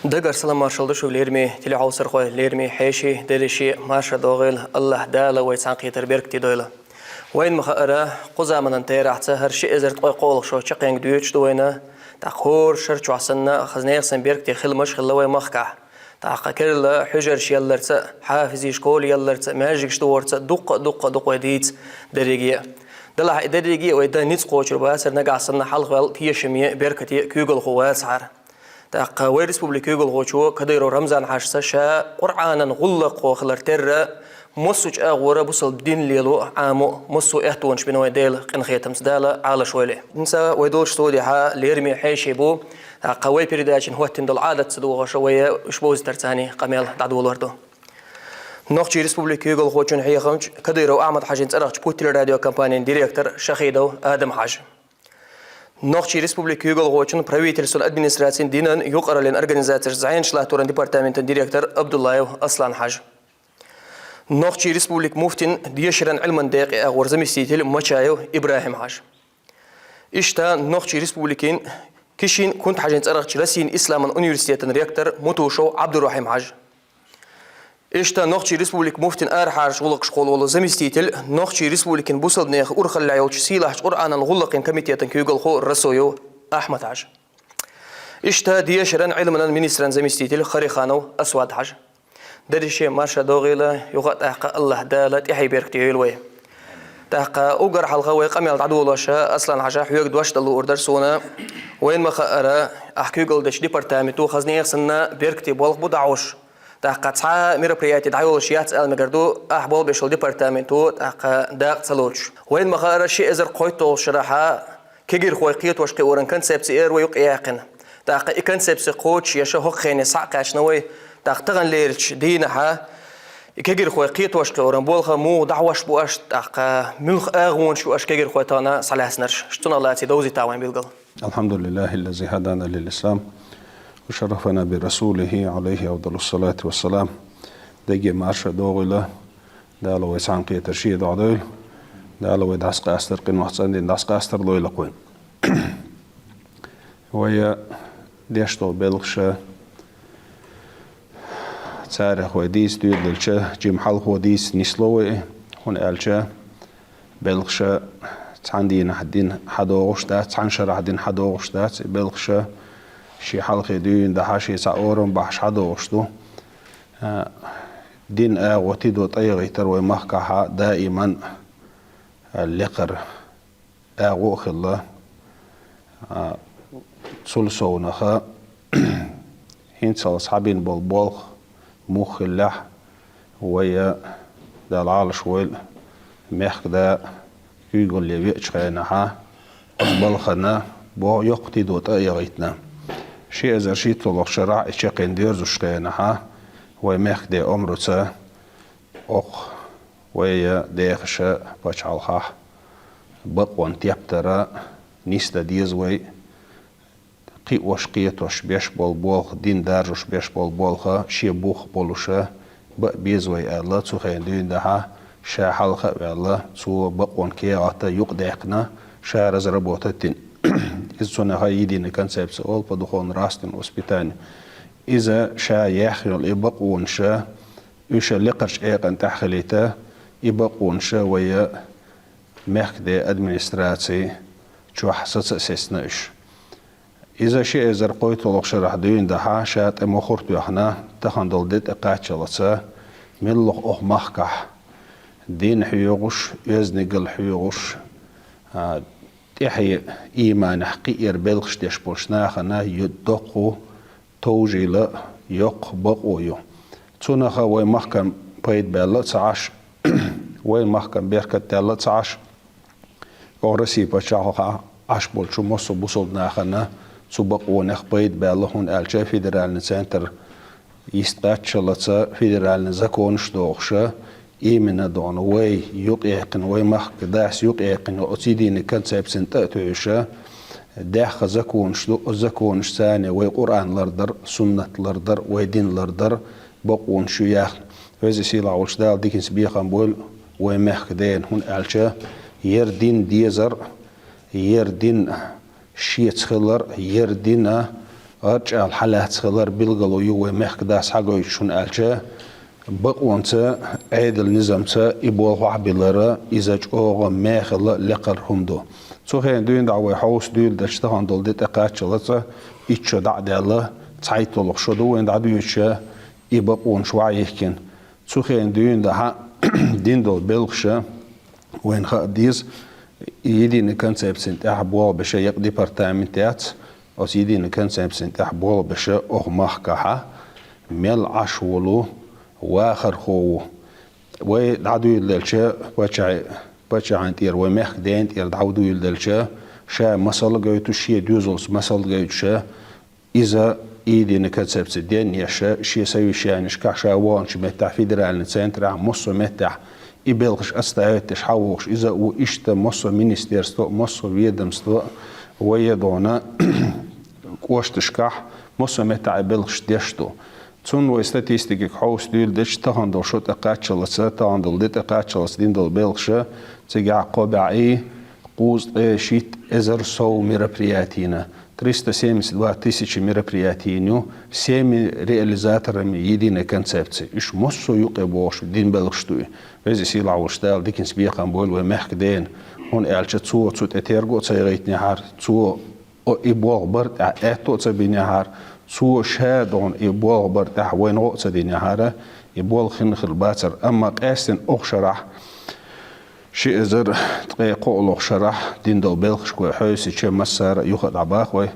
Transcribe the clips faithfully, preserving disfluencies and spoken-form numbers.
Дагара салам-маршалла ду шуьга, лераме телехьовсархой, лераме хьеший, дерриший марша догӀийла, АллахӀ Дала вай цхьаьнакхетар беркате дойла. Вайна ма-хаъара, кху заманан терахьца, хӀара ши эзар ткъе кхоалгӀа шо чаккхенга доьдуш ду вайна, тӀаккха хӀора шера чохь санна, хаза нехан санна беркате хиламаш хилла вай махкахь. ТӀаккха керла хьуьжарш ялларца, хьафизийн школа ялларца, маьждигаш духарца, дуккха а, дуккха а ду-кх вай дийца дерриге а. Делахь и дерриге а вай дан ницкъ кхочур бацара, нагахь санна хьалхаваьлла тешаме, беркате куьйгалхо вацахьара. ТӀаккха вай республикан куьйгалхочо Кадыров Рамзан-Хьаьжас ша Къуръанан гӀуллакхо хилар терра, массо а чӀагӀо а бусалба дин лело, Ӏамо а, массо а аьттонаш бина вайна Дала къинхетамца, Дала Ӏалашвойла. ХӀинца вай долчу студехьа лераме хьеший бу, тӀаккха вай передачин хӀоттийна долу Ӏадатца догӀуш, вай уьш бовзийтарца къамел дӀадолор ду. Нохчийн республикан куьйгалхочун хьехамча Кадыров Ахьмад-Хьаьжин цӀарахчу путтелерадиокомпанин директор Шахидов Адам-Хьаьжа. Нохчийн республикан куьйгалхочун, правительстван, администрацин, динан юкъараллин организацешца зӀенаш латторан департаментан директор Абдуллаев Аслан-Хьаьжа. Нохчийн республикан муфтин дешаран, Ӏилман декъе агӀор заместитель Мачаев ИбрахӀим-Хьаьжа. Иштта Нохчийн республикин Кишин Кунта-Хьаьжин цӀарахчу Россин исламан университетан ректор Мутушев Ӏабдурахьим-Хьаьжа. Иштта Нохчийн республикан муфтин арахьарчу гӀуллакхашкахула волу заместитель, Нохчийн республикин бусалбанехан урхаллехь йолчу сийлахьчу Къуръанан гӀуллакхийн комитетан куьйгалхо Расоев Ахьмад-Хьаьжа. Иштта дешаран, Ӏилманан министран заместитель Хариханов Асвад-Хьаьжа. Дерриший марша догӀийла, юха а тӀаккха АллахӀ Дала тӀаьхье беркате йойла вай. ТӀаккха уггар хьалха вай къамел дӀадолош, Аслан-Хьаьжа, хьоьга дош дан луур дара суна. Вайна ма-хаъара, ахь куьйгалла дечу департаменто хаза нехан санна беркате болх бу дӀахьош. ТӀаккха цхьа а мероприяти дӀайолуш яц ала мегар ду, ахь болх беш йолу департаменто тӀаккха дакъа ца лоцуш. Вайна ма-хаъара, ши эзар кхойтталгӀачу шарахьа кегирхой кхетош-кхиоран концепци эр вай юкъаяьккхина. ТӀаккха и концепци кхочушъеш хӀокху хене схьа а кхаьчна вай. ТӀаккха таханлерчу дийнахьа и кегирхой кхетош-кхиоран болх муха дӀахьош бу аша, тӀаккха муьлха агӀонаш ю аша кегирхой тахана схьалаьцнарш? Цунах лаций довзийтахь вайн билгал. الحمد لله الذي هدانا للإسلام وشرفنا برسوله عليه أفضل الصلاة والسلام. Дерриге марша догӀийла, Дала вай цхьаьнакхетар шен дуьхьа дойла, Дала вай дӀасакъастар, къинойх цӀандина дӀасакъастар лойла-кх вайна. Вай деш долу белхаш, царах вай дийца доьдалча, жимма хьалхо дийца нисло вай, хӀунда аьлча белхаш цхьана дийнахь дина хьадогӀуш дац, цхьана шарахь дина хьадогӀуш дац, и белхаш шен хьалхе дуьйна дахьа, шен цхьа орам бахьаш хьадогӀуш ду. А, дин агӀо тидо тӀайгӀийтар вай махкахьа даиман, а, лекхара агӀо а хилла. А, цул совнаха, хӀинццалц схьабина болу болх муха хиллехь, вай, Дала Ӏалашвойла, мехкда куьйгалле веачу хенахьа, оцу балхана боху йоккха тидо тӀайгӀийтина. Ши эзар шийтталгӀачу шарахь и чаккхен доьрзуш хенахьа, вай мехкда омруца, окху вай дехаша пачхьалкхахь бакъонан тептар нисдан деза вай, кхиош-кхетош беш болу болх, дин даржош беш болу болх шен бух болуш бан беза вай аьлла, цу хенахь дуьйна дахьа, ша хьалха а ваьлла, цо бакъонан кехат юкъадаьккхина, ша разработать дина. Иза цунах единая концепция олу по духовно-нравственному воспитанию. Иза ша яьхна йолу и бакъонаш, уьш лекхарчу экъан тӀехь хилийта, и бакъонаш вай мехкда администраци чохь саца а сецна уьш. Иза ши эзар кхойтталгӀачу шарахь дуьйна дахьа, ша тӀе мохур а тоьхна, тахана долу де тӀе кхаччалца, меллаха окху махкахь дин хьоьгӀуш, оьздангалла хьоьгӀуш, а, тӀаьхье ийманехь кхиар белхаш деш болчу нахана ю-, доккха товжийла, йоккха бакъо ю. Цунах вай махкан пайда баьлла а ца Ӏаш, вайн махкан беркат даьлла а ца Ӏаш, оха Россия пачхьалкхахь Ӏаш болчу массо а бусалба нахана цу бакъонех пайда баьлла, хӀунда аьлча федеральный центр йисткъаьччалца федеральный законаш дохуша, именно дохуна вай юкъаяьккхина, вай махка дас юкъаяьккхина оцу единый концепцин тӀа а туьйша, даьхха законаш ду, оцу законашца вай Къуръан лардар, суннат лардар, вай дин лардар бакъонаш ю яхна. Веза-Сийлахь волчу Дала диканца бехам бойла вай мехкан дена, хӀунда аьлча ер дин дезар, ер дин шеца хилар, ер дина ГӀарчӀал хьалаьцна хилар билгало ю вай мехкдас хьагойтуш, хӀунда аьлча бакъонца, Ӏедал низамца и болх охьабиллар, иза чӀогӀа мехала лекхара хӀума ду. Цу хенан дуьйна дӀа вай хьовса дуьйладелча, тахан долу де тӀекхаччалца итт шо дӀа а даьлла, цхьайтталгӀа шо ду вайна дӀадоьдуш и бакъонаш вай йихкина. Цу хенан дуьйна дӀа дина долу белхаш вайна хаа деза, и единый концепцина тӀехь болх беш а екъа департамент яц, оцу единый концепцина тӀехь болх беш а оха махкахьа мел Ӏаш волу вахархо ву. Вай дӀадуьйладелча, паччахьи-, паччахьан тӀера, вай мехкан ден тӀера дӀадуьйладелча, ша масал гойтуш, шен доьзалца масал гойтуш, иза единый концепци денъеш, шен совещанешкахь ша ваханчу меттехь, федеральный центрехь, массо а меттехь и белхаш отстаивать деш хьан вохуш иза а ву, иштта массо а министерство, массо а ведомство, вай едона кӀошташкахь, массо а меттехь и белхаш деш ду. Цунна вай статистикега хьовса дуьйладелча, тахан долу шо тӀекхаччалца, тахан долу де тӀекхаччалца дина долу белхаша, цигахь кхо бӀе и кхузткъе шийтта эзар сов мероприятина, триста семьдесят два тысячи мероприятина ю всеми реализаторами единой концепции. Уьш массо а юкъе бохуш дина белхаш ду и. Веза-Сийлахь волчу Дала диканца бекхам бойла вай мехкан дена, хӀунда аьлча цо цу тӀе терго а ца яхийтинехьара, цо о, и болх бар тӀехь аьтто а ца бинехьара, цо ша догӀна и болх бар тӀехь вайна гӀо а ца динехьара, и болх хин хила бацара. Амма къаьстина оха шарахь, ши эзар ткъе кхоалгӀа шарахь дина долу белхашка вай хьовсича, массара а юха а дӀабаха вай,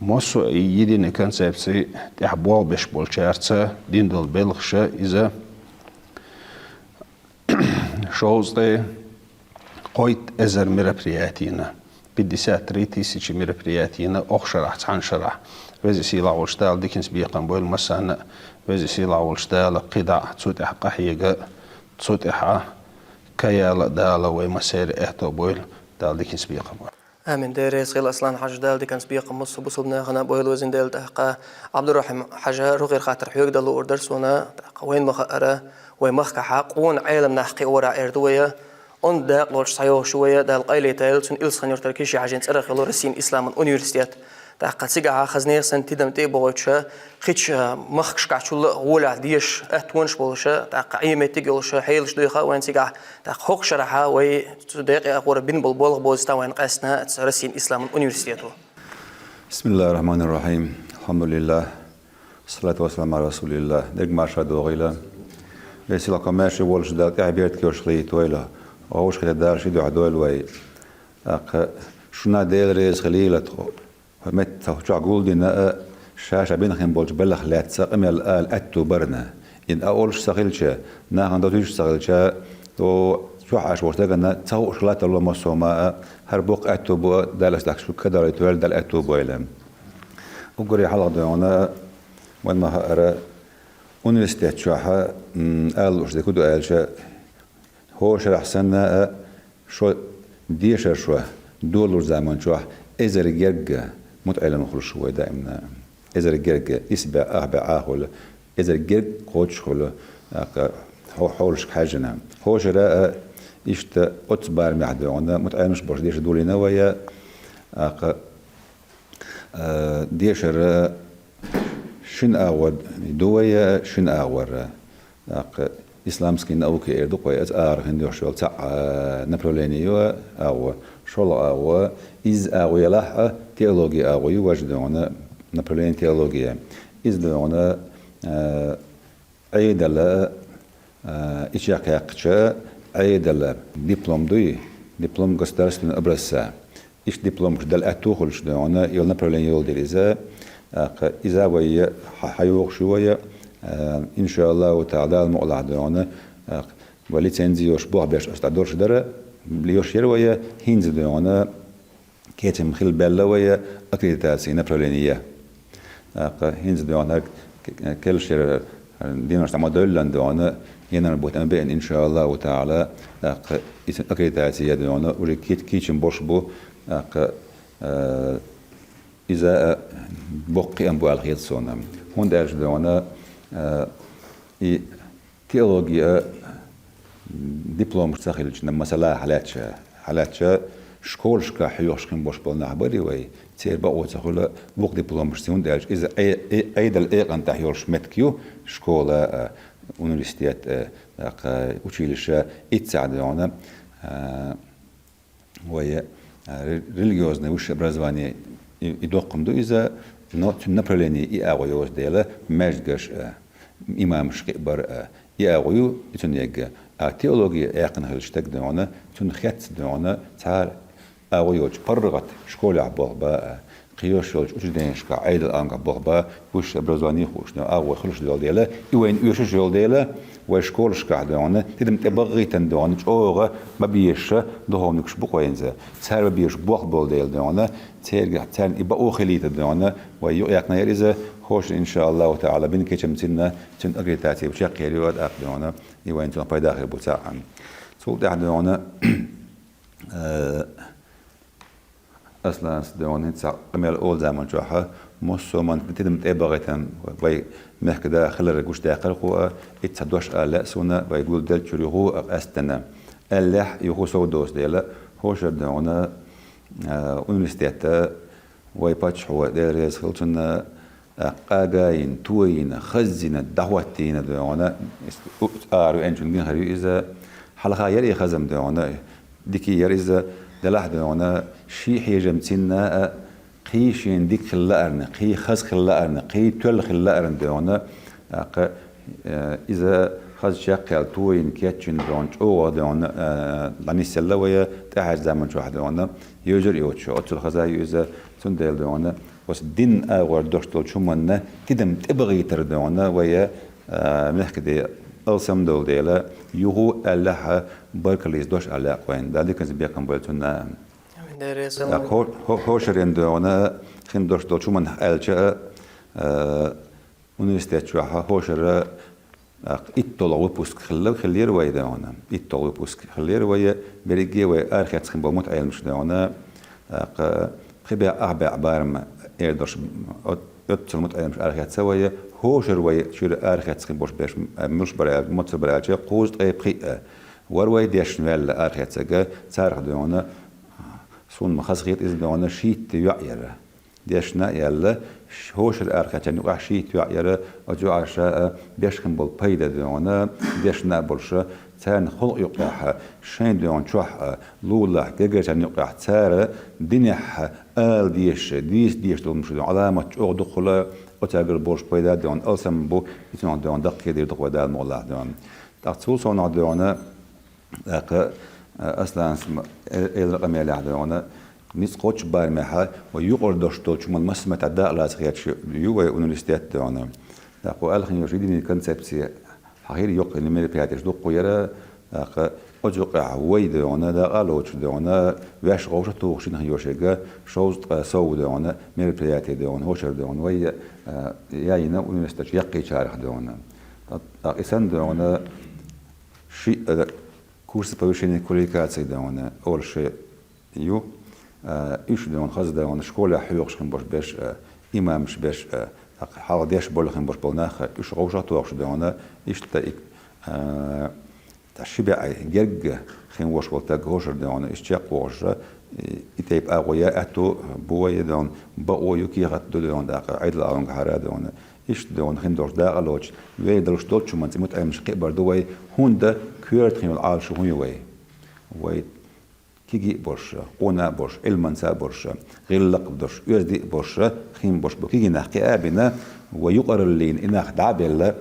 массо а и единый концепци тӀехь болх беш болчаьрца дина долу белхаша иза шовзткъе кхойтта эзар мероприятина, пятьдесят три тысячи мероприятина оха шарахь, цхьана шарахь. Веза-Сийлахь волчу Дала диканца бекхам бойла массарна а, Веза-Сийлахь волчу Дала кхидӀа а цу тӀехь къахьега а, цу тӀехь а каяла а Дала вай массеран а аьтто бойла, Дала диканца бекхам бойла. Амин. Дела реза хила, Аслан-Хьажа, Дала диканца бекхам массо а бусалба нахана а бойла, везан Дела. ТӀаккха, Ӏабдуррахьим-Хьажа, рогӀера хаттар хьоьга дала луур дара суна, тӀаккха вайна ма-хаъара, вай махкахьа къона Ӏелам нах кхиорахь эр ду вай, онда дакъа лоцуш схьайогӀуш ю вай, Дала къайле тайла, цуьнан Илсхан-Юьртара кешехь жин цӀарах йолу Россин исламан университет. ТӀаккха цигахьа хазне санна тидам тӀе а бохуьйтуша, кхечу махкашкахь чул а гӀолехь дезаш, аттонаш болуша, тӀаккха Ӏен меттиг а йолуша хьелаш дуй хаьа вайн цигахь, тӀаккха хӀокху шарахьа вай цу декъе а гӀора бина болу болх бозийта вайн къаьстина цу Россин исламан университето. بسم الله الرحمن الرحيم. الحمد لله. الصلاة والسلام على رسول الله. Дерриг марша догӀийла. Веза-Сийлахь, маьрша волуш Дала тӀаьхье беркате йолуш хилийта вайла. Вовшахкхетар Дала ши дуьхьа дойла вай. ТӀаккха шуна Дела реза хилийла тхо. ХӀокху метта чохь гулдина а, ша-ша бина хин болчу белхах лаьцна къамел ала аьтту барна. И а олуш ца хилча, нахана доцуьйтуш ца хилча, то чохь Ӏаш волчу дагана ца хууш латтало массо а ма а, хӀара боккха аьтту бу а, Дала аса дахка шу кадалуьйту вайла, Дала аьтту бойла. Уггаре хьалха дойгӀана, вайн ма-хаъара, университет чохь, м, ала лууш дерг хӀун ду аьлча, хӀора шарахь санна а, шо дешар шо долалучу заман чохь эзар гергга мутаӀелам хуьлуш ву вай даимна. Эзар гергга, исс бӀе, ах бӀе Ӏа хуьлу, эзар гергга кхочуш хуьлу, тӀаккха хьо-, хьолашка хьаьжжина. ХӀора шара а, иштта оццу барамехь дойгӀана, мутаӀеламаш болуш дешар долийна вай, тӀаккха, а, дешар шина агӀор ду вай, шина агӀор. ТӀаккха исламский науки эр ду-кх вай, иза агӀор хин доьхуш йолу цхьаъ, а, направление ю, агӀо. ШолгӀа агӀо, изза агӀо елахь а, теологи агӀо ю, важа догӀана направление теология. Иза догӀана, а, Ӏедала, а, и чекхъяьккхича, Ӏедала диплом дуй, диплом государственного образца. Иштта дипломаш дала аьтту хуьлуш догӀана, йолу направление йолу дела иза. ТӀаккха иза вай хьа-, хьайогӀуш ю вай, а, иншааллаху таӀала, Дала мукъалахь догӀана, тӀаккха вай лицензи йолуш болх беш аса дӀадолуш дара, йолуш яра вай, хӀинца догӀана, кечам хила баьлла вай, аккредитаци направление. ТӀаккха хӀинца догӀана к-, к-, келлачу дийнахь тӀе ма-доьллина догӀана, январь бутт тӀе ма беана, иншааллаху таӀала, тӀаккха иза аккредитаци ян догӀана, уже кий-, кийчам болуш бу, тӀаккха, а, иза а боккха кхиам бу аьлла хета суна. ХӀунда аьлча догӀана, а, и теологи а дипломаш ца хилча, масала, хьалаьцча, хьалаьцча, Школашкахь хьоьхуш хин болуш болу нах барий вай, церан бакъо ца хуьлу вукху дипломашца, хӀунда аьлча иза Ӏе-, Ӏе-, Ӏедалан экъан тӀехь йолуш меттиг ю школа а, университет а, тӀаккха училище а, иццахь дуьйна, а, вай, а, ре-, религиозное высшее образование, и, и доккхум ду иза, но цуьнан направление и агӀо йоцу дела, маьждигаш а, имамаш кхиабар а, и агӀо ю, и цуьнан егга. А теологи яьккхина хилла стаг дуьйна, цуьнан хецна дуьйна, цхьа а агӀо йоцуш паргӀат школехь болх бан а, кхин йолуш йолчу учрежденешкахь Ӏедалан агӀонгахь болх бан, высшее образование хууш дуьйна, агӀо хуьлуш йолу дела, и вайна оьшуш йолу дела, вай школашкахь дуьйна, тидам тӀе бахийтина дуьйна, чӀогӀа ма беша духовникаш бу-кх вайна иза. Цара ма беша болх болу дела дуьйна, церга, царна и бакъо хилийта дуьйна, вай юкъаяккхина яра иза, хӀокху шарахь, иншааллаху таӀала, бина кечам цунна, цуьнан аккредитаци чекхъер ю а тӀаккха дуьйна, и вайна цунах пайда хир бу цхьаъ. Цул тӀаьхьа дуьйна, э, Асланца дуьйна, хӀинца къамел олу заман чохь, массо а ман тидам тӀе а бахийтина вай мехкан да хилар гучудаьккхира кху а, иццахь дош ала лаьа суна, вай гулделлачуьра юха а къаьстина. Аьллехь, юха сов доцу дела, хӀокху шарахь дуьйна, а, университет а, вай паччахьо, Дела реза хила цунна, а, къагийна, тойина, хазйина, дӀахӀоттийна дуьйна, ара веанчунна гина хир ю иза, хьалха яра и хазам дуьйна, дика яра иза, делахь дуьйна, шен хьежам цунна а, кхин шена дика хила лаарна, кхин хаза хила лаарна, кхин тоьлла хила лаарна дуьйна, тӀаккха, э, иза хаза чекхъяьлла, тойина, кечйина дуьйна, чӀогӀа дуьйна, э, дӀанисъелла вай, тӀаьхьарчу заман чохь дуьйна, йовзар а йоцуш, оццул хаза ю иза, цундела дуьйна, оцу динан агӀор дош долчу хӀуманна тидам тӀебахийтар дуьйна вай, а, мехкаде алсам долу дела, юха а аьллехь, баркаллица дош ала лаьа кху вайна. Дала диканца бекхам бойла цунна. Амин. Дела реза хила. ХӀо-, хӀо-, хӀокху шарахь дуьйна хин дош долчу хӀуманна аьлча, а, университет чохь хӀокху шарахь ТӀаккха итталгӀа выпуск хилла, хиллера вай дуьйна. ИтталгӀа выпуск хиллера вай, берриге а вай арахецна болу мутаӀеламаш дуьйна. ТӀаккха пхи бӀе, ах бӀе барам эр долуш, оццул мутаӀеламаш арахецна вай, хӀокху шарахь вай чуьра арахецна болуш берш, муьлш бара аьлча, мацалла бара аьлча, кхузткъе пхиъ а. Вара вай дешна ваьлла арахецнарг, царах дуьйна суна ма хазахета иза дуьйна шийтта йоӀ яра. Дешна а яьлла, ш-, хӀокху шарахь арахецнарг юкъахь шийтта йоӀ яра, оцу йоӀаша а беш хин болу пайда дуьйна, дешна а болуш, царна халкъ юкъахь, шайн дуьйна чохь а, лулахь, гергарчарна юкъахь цара динехь ала дезаш, дийца дезаш долу хӀумнаш дуьйна, Ӏаламат чӀогӀа дукха хуьлу, оцаьргара болуш пайда дуьйна, алсам бу, и цунах дуьйна даккхийдийр ду-кх вай Дала мукъалахь дуьйна. ТӀаккха цул совнах дуьйна, тӀаккха, а, Асланас ма-, э-, элира къамелехь дуьйна, ницкъ кхоччуш барамехь, вай юкъара дош долчу хӀуманна массо а меттехь дакъа лаца хеташ ю вай университет дуьйна. ТӀаккха вай аьлла хин йолуш единая концепция, хьан хир йоккхийна мероприятиеш дуккха яра, тӀаккха оцу юкъахь вай дуьйна, дакъа а лоцуш дуьйна, ваьш вовшах а тухуш йина хин йолуш ерг, шовзткъа сов дуьйна, мероприятие дуьйна, хӀокху шарахь дуьйна, вай, а, яйна университет чу яккхийчарах дуьйна. ТӀаккха и санна дуьйна, ши, а, курсы повышения квалификации дуьйна, олуш ю, а, уьш дуьйна хаза дуьйна, школехь хьоьхуш хин болуш берш а, имамаш берш а, тӀаккха хьалха деш болу хин болуш болу нах а, уьш вовшах а тухуш дуьйна, иштта и, а, тӀаккха ши бӀе гергга хин волуш волу стаг хӀокху шарахь дуьйна, иза чекхвохуш, и, и тайпа агӀо ян аьтто бу вай дуьйна, бакъо ю, кехат ду дуьйна, тӀаккха Ӏедалан агӀонгахьара дуьйна. Иштта дуьйна хин долуш дакъа лоцуш, вай далуш долчу хӀуманца и мутаӀеламаш кхиабар ду вай, хӀунда коьрта хин йолу Ӏалашо хӀун ю вай? Вай кегий а болуш, къона а болуш, Ӏилманца а болуш, гӀиллакх а долуш, оьзда а болуш, хин болуш бу кегий нах кхиа а бина, вай юкъараллина и нах дӀа а белла,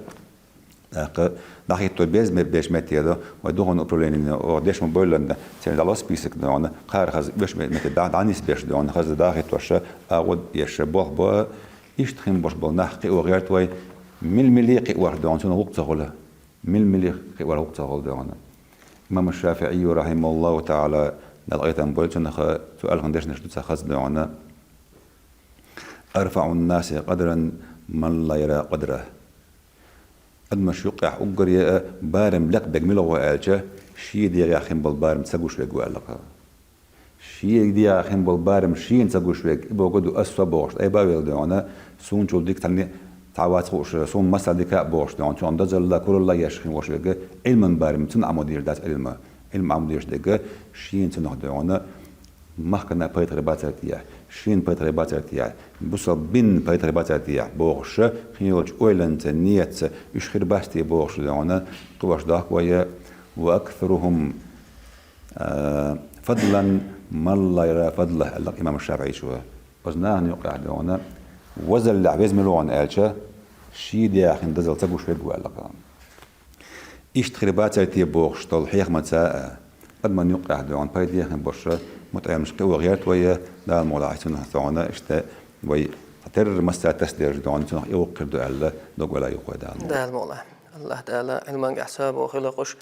тӀаккха дӀахӀитто беза ме-, беш метте ду, вай духовное управление, оха деш ма-бойла, церан дӀало список дуьйна, кхара хаза оьшу ме-, метте дӀа-, дӀанисбеш дуьйна, хаза дӀахӀиттош, агӀо еш болх бо, иштта хин болуш болу нах кхио гӀерта вай, мила-мила кхиорах дуьйна, цунах гӀуллакх ца хуьлу. Мила-мила кхиорах гӀуллакх ца хуьлу дуьйна. Имам ШафиӀийо, рахьимахуллаху таӀала, Дала къинхетам бойла цунах, цо аьлла хин дешнаш ду цхьа хаза дуьйна: «أرفع الناس قدرا من لا يرى قدره». Адамаш юккъехь уггаре а барам лекха берг мила ву аьлча, шен дегӀехь хин болу барам ца гуш верг ву аьлла-кх. Шен дегӀехь хин болу барам шена ца гуш верг, и бохург ду, ас со бохуш, айба а велла дуьйна, суна чул дика цхьанне цхьа вац хууш, суна масал дика а бохуш дуьйна, цунах дозалла, куралла еш хин волуш верг, Ӏилман барам цунна Ӏамо дезаш дац Ӏилма. Ӏилма Ӏамо дезаш дерг шена цунах дуьйна, махкана пайда хир бацар те, шийна пайда хир бацар те, бусалба дина пайда хир бацар те бохуш, хин йолчу ойланца, ниятца уьш хир бац те бохуш дуьйна, кхуьш дохку вай, ва аксарухум, а, фадлан ман ла яра фадлах, аьлла имам ШафиӀичо. Оцу нахана юкъахь дуьйна, вазаллехь веза мила ву аьлча, шен дегӀан дазалла ца гуш верг ву аьлла. Иштта хир бацар те бохуш долу хьехамца а, адамна юкъахь дуьйна пайда яхна болуш, мутаӀеламаш кхио гӀерта вай, Дала мукъ лахь цунах дуьйна, иштта вай терра массара тасделча дуьйна, цунах и воккхир ду аьлла, дог вала юкъа вай Дала мукъ лахь. Дала мукъ лахь. АллахӀ Тала Ӏилманга сабо хила кхуш.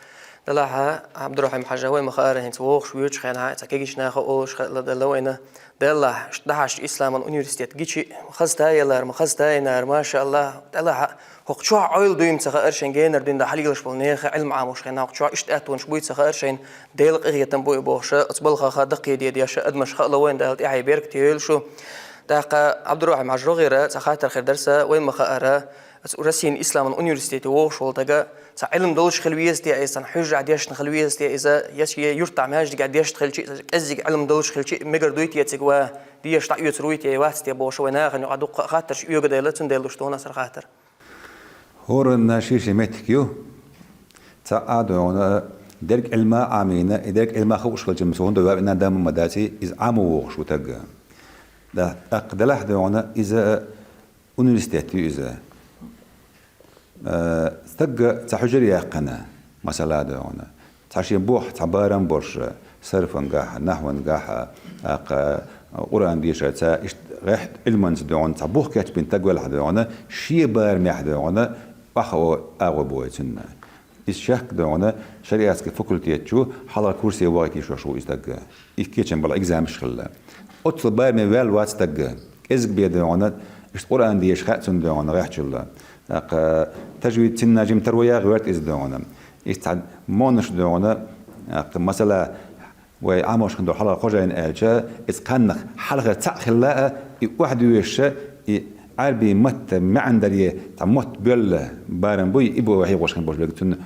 Делахь, Ӏабдурахьим-хьажа, вай ма хаара хӀинца вогӀуш воьдучу хенахь, цхьа кегийчу наха олуш хилла делла вайна, Деллахь, иштта дӀахьаьжча исламан университет гича, ма хаза тайинара, ма хаза тайинара, машааллахӀ, делахь, хӀокху чохь Ӏойла дуй ма ца хаьара шайн генара дуьйна хьалийлаш болу нехан Ӏилма Ӏамош хенахь, хӀокху чохь иштта аьттонаш буй ца хаьара шайн, Делан къинхетам буй бохуш, оцу балхаха даккхий де деш, адамаш хаало вайна Дала тӀаьхье беркате йойла шу. ТӀаккха Ӏабдурахьим-хьажа, рогӀера цхьа хаттар хир дара сан, вай ма хаара, Аса Россин исламан университете вогӀуш волу дага, цхьа Ӏилма долуш хила веза те, иза цхьана хьуьжарехь дешна хила веза те, иза я шен юьртахь маьждигехь дешна хилча, иза кӀеззиг Ӏилма долуш хилча, мегар дуй те цига ван, деша дӀаоьцур вуй те, вац те бохуш, вай нахана юкъахь дуккха а хаттарш оьгу дайла, цундела луш ду хьуна аса хаттар. ХӀоранна шен-шен меттиг ю. Цхьа а дуьйна, дерг Ӏилма а Ӏамийна, и дерг Ӏилма хууш хилча, масала, хӀунда ваьӀна дама ма дац, иза Ӏамо вогӀуш ву тагга. Да, тӀаккха делахь дуьйна, иза университет ю иза. Э, стагга цхьа хьуьжар яьккхина, масала дуьйна. Цхьа шен бухь, цхьа барам болуш, сарфангахь, нахьвангахь, тӀаккха Къуръан дешарца, иштта гӀехь Ӏилманца дуьйна, цхьа бух кечбина стаг велахь дуьйна, шен барамехь дуьйна, бахьа агӀо бу вай цунна. Иза шек дуьйна, шариатский факультет чу хьалхара курсе вахийта йиш йолуш ву иза стаг. И кечам бала экзаменаш хилла. Оццул бараме ваьлла вац стаг. КӀезиг бен дуьйна, иштта Къуръан деша хаьа цунна дуьйна гӀеххьачул. ТӀаккха тажвид цинна жима таро яха гӀерта иза дуьйна. Иза цхьа монаш дуьйна, тӀаккха масала, вай Ӏамош хин долу хьалхара кхо жайна аьлча, иза кханнах хьалхара цхьаъ хилла а, и охьадоьшуша, и Ӏарбийн матта маьӀна даре цхьа мотт боьлла барам буй, и бу вай хьехош хин болуш верг цунна.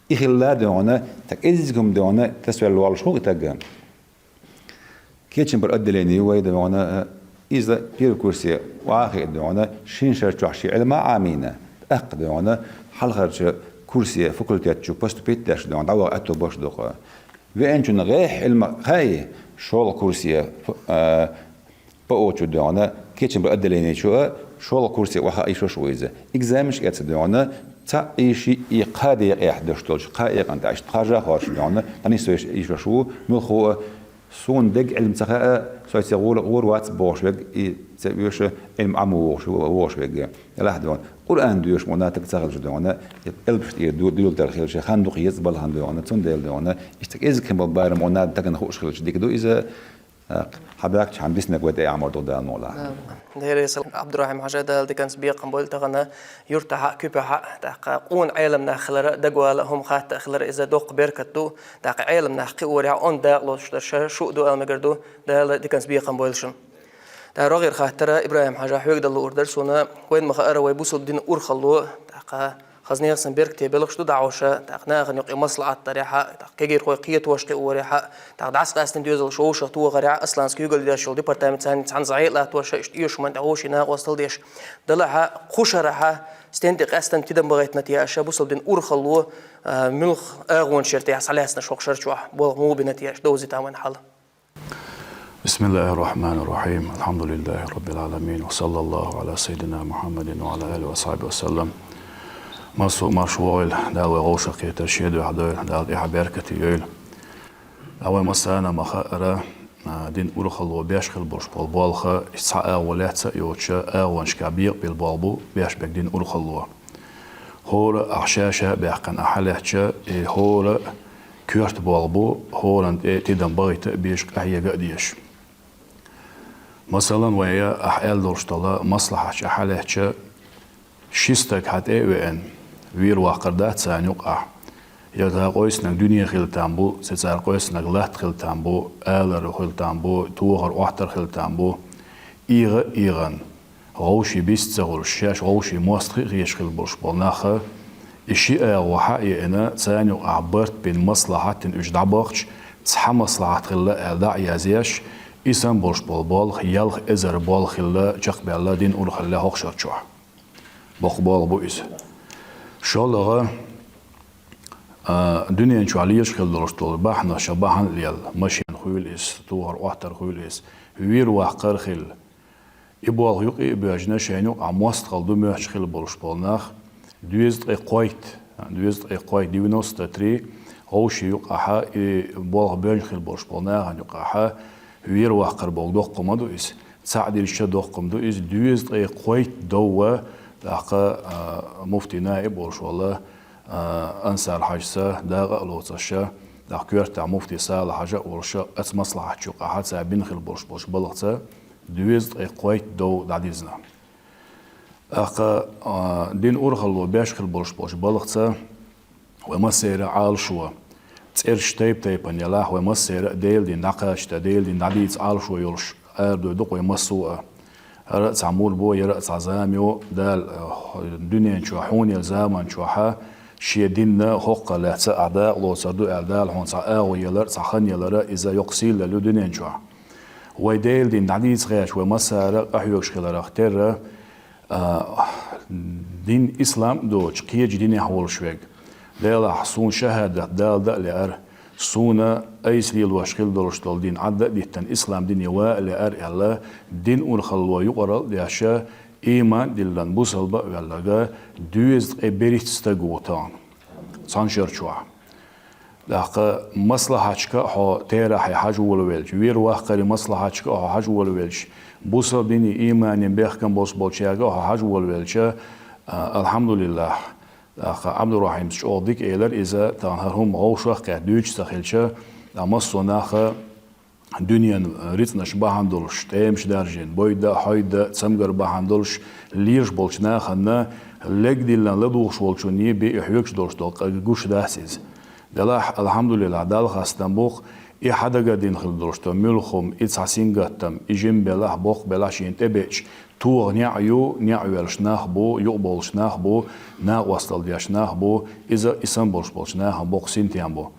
И хилла дуьйна, тӀаккха кӀеззиг хӀума дуьйна, тасвелла воллуш хӀун и тагга. Кечам бар отделение ю вай дуьйна, иза первый курсе вахийта дуьйна, шина шар чохь шен Ӏилма а Ӏамийна, тӀаккха дуьйна, хьалхарчу курсе факультет чу поступить деш дуьйна, дӀаваха аьтто болуш ду-кх. Веанчунна гӀехь Ӏилма хаьий, шолгӀа курсе, а, ПО чу дуьйна, кечам бар отделение чу а, шолгӀа курсе охьа а йиш йолуш ву иза. Экзаменаш эца дуьйна, цхьаъ и шиъ и кхаа декъехь деш долчу кхаа экъан тӀехь иштта кхажа а хоржуш дуьйна, тӀанисвеш йиш йолуш ву, муьлхха а, суна дерг Ӏилма ца хаьа, со цигахь гӀур, гӀур вац бохуш верг, и ца оьшу, Ӏилма Ӏамо вогӀуш, вогӀуш верг. Делахь дуьйна, Къуръан доьшуш ма ву нах тӀаккха ца хилча дуьйна, элпаш тӀера ду-, дуьйлалуш хилча, хан дукха еза балхана дуьйна, цундела дуьйна, иштта кӀезиг хин болу барам ма ву нах тагана хууш хилча дика ду иза, хьан баьхкачу хьан диснарг вай тӀе Ӏамор ду Дала мукъ лахь. Дера, Ӏабдурахьим-хьажа, Дала диканца бекхам бойла тахана, юьртахь а, куьпехь а, тӀаккха къона Ӏелам нах хилар а, дагавала а, хӀума хатта а хилар а, иза доккха беркат ду, тӀаккха Ӏелам нах кхиорехь а, онда дакъа лоцуш дара ша, шу а ду аьлла мегар ду, Дала диканца бекхам бойла шуна. ТӀаккха рогӀера хаттар а, ИбрахӀим-хьажа, хьоьга дала луур дара суна, вайна ма хаара вай бусалба дина урхалло, тӀаккха хаза нехан сан беркате белхаш ду дӀахьоша, тӀаккха нахана юкъе маслаӀат дарехь а, тӀаккха кегийрхой кхетош кхиорехь а, тӀаккха дӀасакъаьстина доьзалш вовшах тохарехь а, асланский куьйгалла деш йолу департамент цхьаьна, цхьаьна зӀе а латтош, иштта оьшуш ма ду, вовшийн накъосталла деш. Делахь а, кху шарахь а, стен тӀе къаьстина тидам бахийтина те аша, бусалба дина урхалло, а, муьлха агӀонаш яра те схьалаьцна хӀокху шар чохь, болх муха бина те аша, довзийта вайн хьал. بسم الله الرحمن الرحيم. الحمد لله رب العالمين. وصلى الله على سيدنا محمد وعلى آله وصحبه وسلم. Массо а марш вогӀийла, Дала вай вовшахкхетар шен дуьхьа дойла, Дала тӀаьхьа беркате йойла. Ткъа вай массарна ма хаара, а, дина урхалло беш хила болуш болу болх, иза цхьа агӀо лаьцна а йоцуш, агӀонашкахь бекъабелла болх бу беш берг дина урхалло. ХӀора а ахь ша-ша а баьккхина ахь хьалаьцча, и хӀора а коьрта болх бу, хӀоранна тӀе тидам бахийта а безаш, къахьега а дезаш. Масалан, вай ахь аьлла долуш долу маслахьаташ ахь хьалаьцча, ши стаг хьан тӀе а веана, вер ваккхар дац царна юкъахь. Я цара къийсинарг дуьне хила там бу, цу цара къийсинарг латта хила там бу, алар хила там бу, тохар, Ӏоттар хила там бу. ИгӀа а игӀан, вовшийн бист ца хуьлуш, шаьш вовшийн мостагӀий а хеташ хила болуш болу нах, и ши агӀо хьа а еана, царна юкъахь барт бина, маслахьат дина уьш дӀабахча, цхьа маслахьат хилла аьлла дӀа а язъеш, И санна болуш болу болх ялх эзар болх хилла чекхбаьлла дин урхалле хӀокху шарчохь. Боккха болх бу иза. ШолгӀа, а, дуьнен чохь лелаш хила долуш долу бахьанаш бахьана а лелла, машина хуьлу иза, тохар-Ӏоттар хуьлу иза, вер-ваккхар хилла. И болх юкъа а боьжна, шайна юкъахь мостагӀалла ду моьттуш хила болуш болу нах, дезткъе кхойтта, дезткъе кхойтта, девяносто три, вовшийн юкъахь и болх боьжна хила болуш болу нахана юкъахь вер-ваккхар боху доккха хӀума ду иза. Цхьаъ дилча доккха хӀума ду иза, дезткъе кхойтта дов, тӀаккха, а, муфтий наиб волуш волу, а, Ансар-Хьаьжас дакъа а лоцуш, тӀаккха коьртехь муфтий Сала-Хьаьжа а волуш, оцу маслахьатчу юкъахь цара бина хила болуш болчу балхаца дезткъе кхойтта дов дӀадизна. ТӀаккха, а, дин урхалло беш хила болуш болчу балхаца вай массеран а Ӏалашо, цӀераш тайп-тайпана ялахь, вай массеран а Делан дин дӀакхачийта, Делан дин дӀадийца Ӏалашо йолуш арадовр ду-кх вай массо а. ХӀара а цхьа мур бу, яра а цхьа зама ю, Дала, а, дуьнен чохь, хьуна елла заман чохь шен динна хӀокху лаьцна ахь дакъа лоцур ду аьлла, Дала хьуна цхьа агӀо елар, цхьа хан елара, иза йоккха сийлалла ю дуьнен чохь. Вай Делан дин дӀадийца гӀерташ вай массара а къахьоьгуш хиларх терра, а, дин ислам а доцуш, кхечу динехь волуш верг: «Делахь, суна шахӀадат дала дан а лаьара, суна айса лелош хила долуш долу дин Ӏадда а диттина, ислам дине ван а лаьара», — аьлла, дин урхалло юкъаралла а деш, ийман а диллина, бусалба а ваьлларг дезткъе берхӀитта стаг ву тахана цхьана шарчохь. ТӀаккха маслахьатчика а хьо терахье хьажа волавелча, вер-ваккхарийн маслахьатчика а хьо хьажа волавелча, бусалба динийн ийманийн бехкам болуш болчаьрга а хьо хьажа волавелча, а, алхьамдулиллахь, тӀаккха Ӏабдурахьимас чӀогӀа дика элира иза, тахана хӀара хӀума вовшах а кхетта дуьйцуш ца хилча, тӀаккха массо а наха дуьненан рицкъанаш бахьана долуш, тӀемаш даржийна, бойда а, хьойда а, цамгар бахьана долуш лелаш болчу нахана легдиллина ладугӀуш волчунна бен и хьоьгуш долуш долу къа гуш дац иза. Делахь, алхьамдулиллахь, Далла хастам бу-кх, и хьан дагара дина хила долуш долу муьлхха хӀума, и цхьа сингаттам, и жима белахь, боккха белахь шена тӀебеача, тоха неӀ ю, неӀ воьллуш нах бу, юкъабовлуш нах бу, накъосталла деш нах бу, иза и санна болуш болчу нахана боккха синтем бу.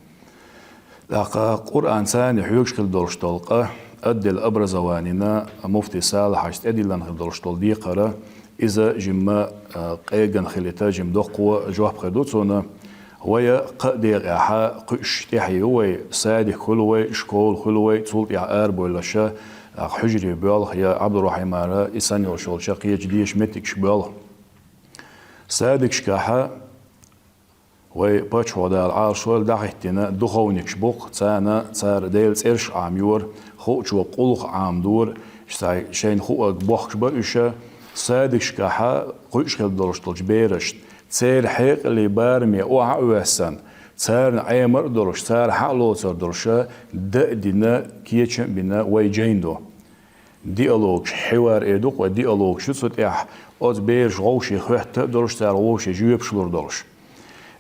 ТӀаккха Къуръан царна хьоьгуш хила долуш долу къа, отдел образованина муфтий Сала-Хьаьжас тӀедиллина хила долуш долу декхар, иза жимма, а, къегина хилийта, жима доккха жоп хир ду цунна. Вай кхаа декъехь кхуьуш тӀаьхье ю вай, садик хуьлу вай, школа хуьлу вай, цул тӀаьхьа арабевллаша, тӀаккха хьуьжаре боьлху я Ӏабдурахьимара, и санна йолуш йолчу кхечу дешан меттигаш боьлху. Садикашкахь вай паччахьо, Дала Ӏалашвойла, дӀахӀиттина духовникаш бу-кх, царна цара Делан цӀераш а Ӏамайора, хуучо къулхьа Ӏамадора, шайн хууг бохкуш бара уьш. Садикашкахь кхуьуш хила долуш долчу берашна, церан хьекъале, бараме охьа а оьссина, царна Ӏемар а долуш, цара хьа а лоцур долуш, даа а дина, кечам а бина, вай жайна ду. Диалогаш, хьевар эр ду-кх вай, диалогаш ю цу тӀехь, оцу бераша вовшех хоьтта а долуш, цара вовшех жоьпаш лур долуш.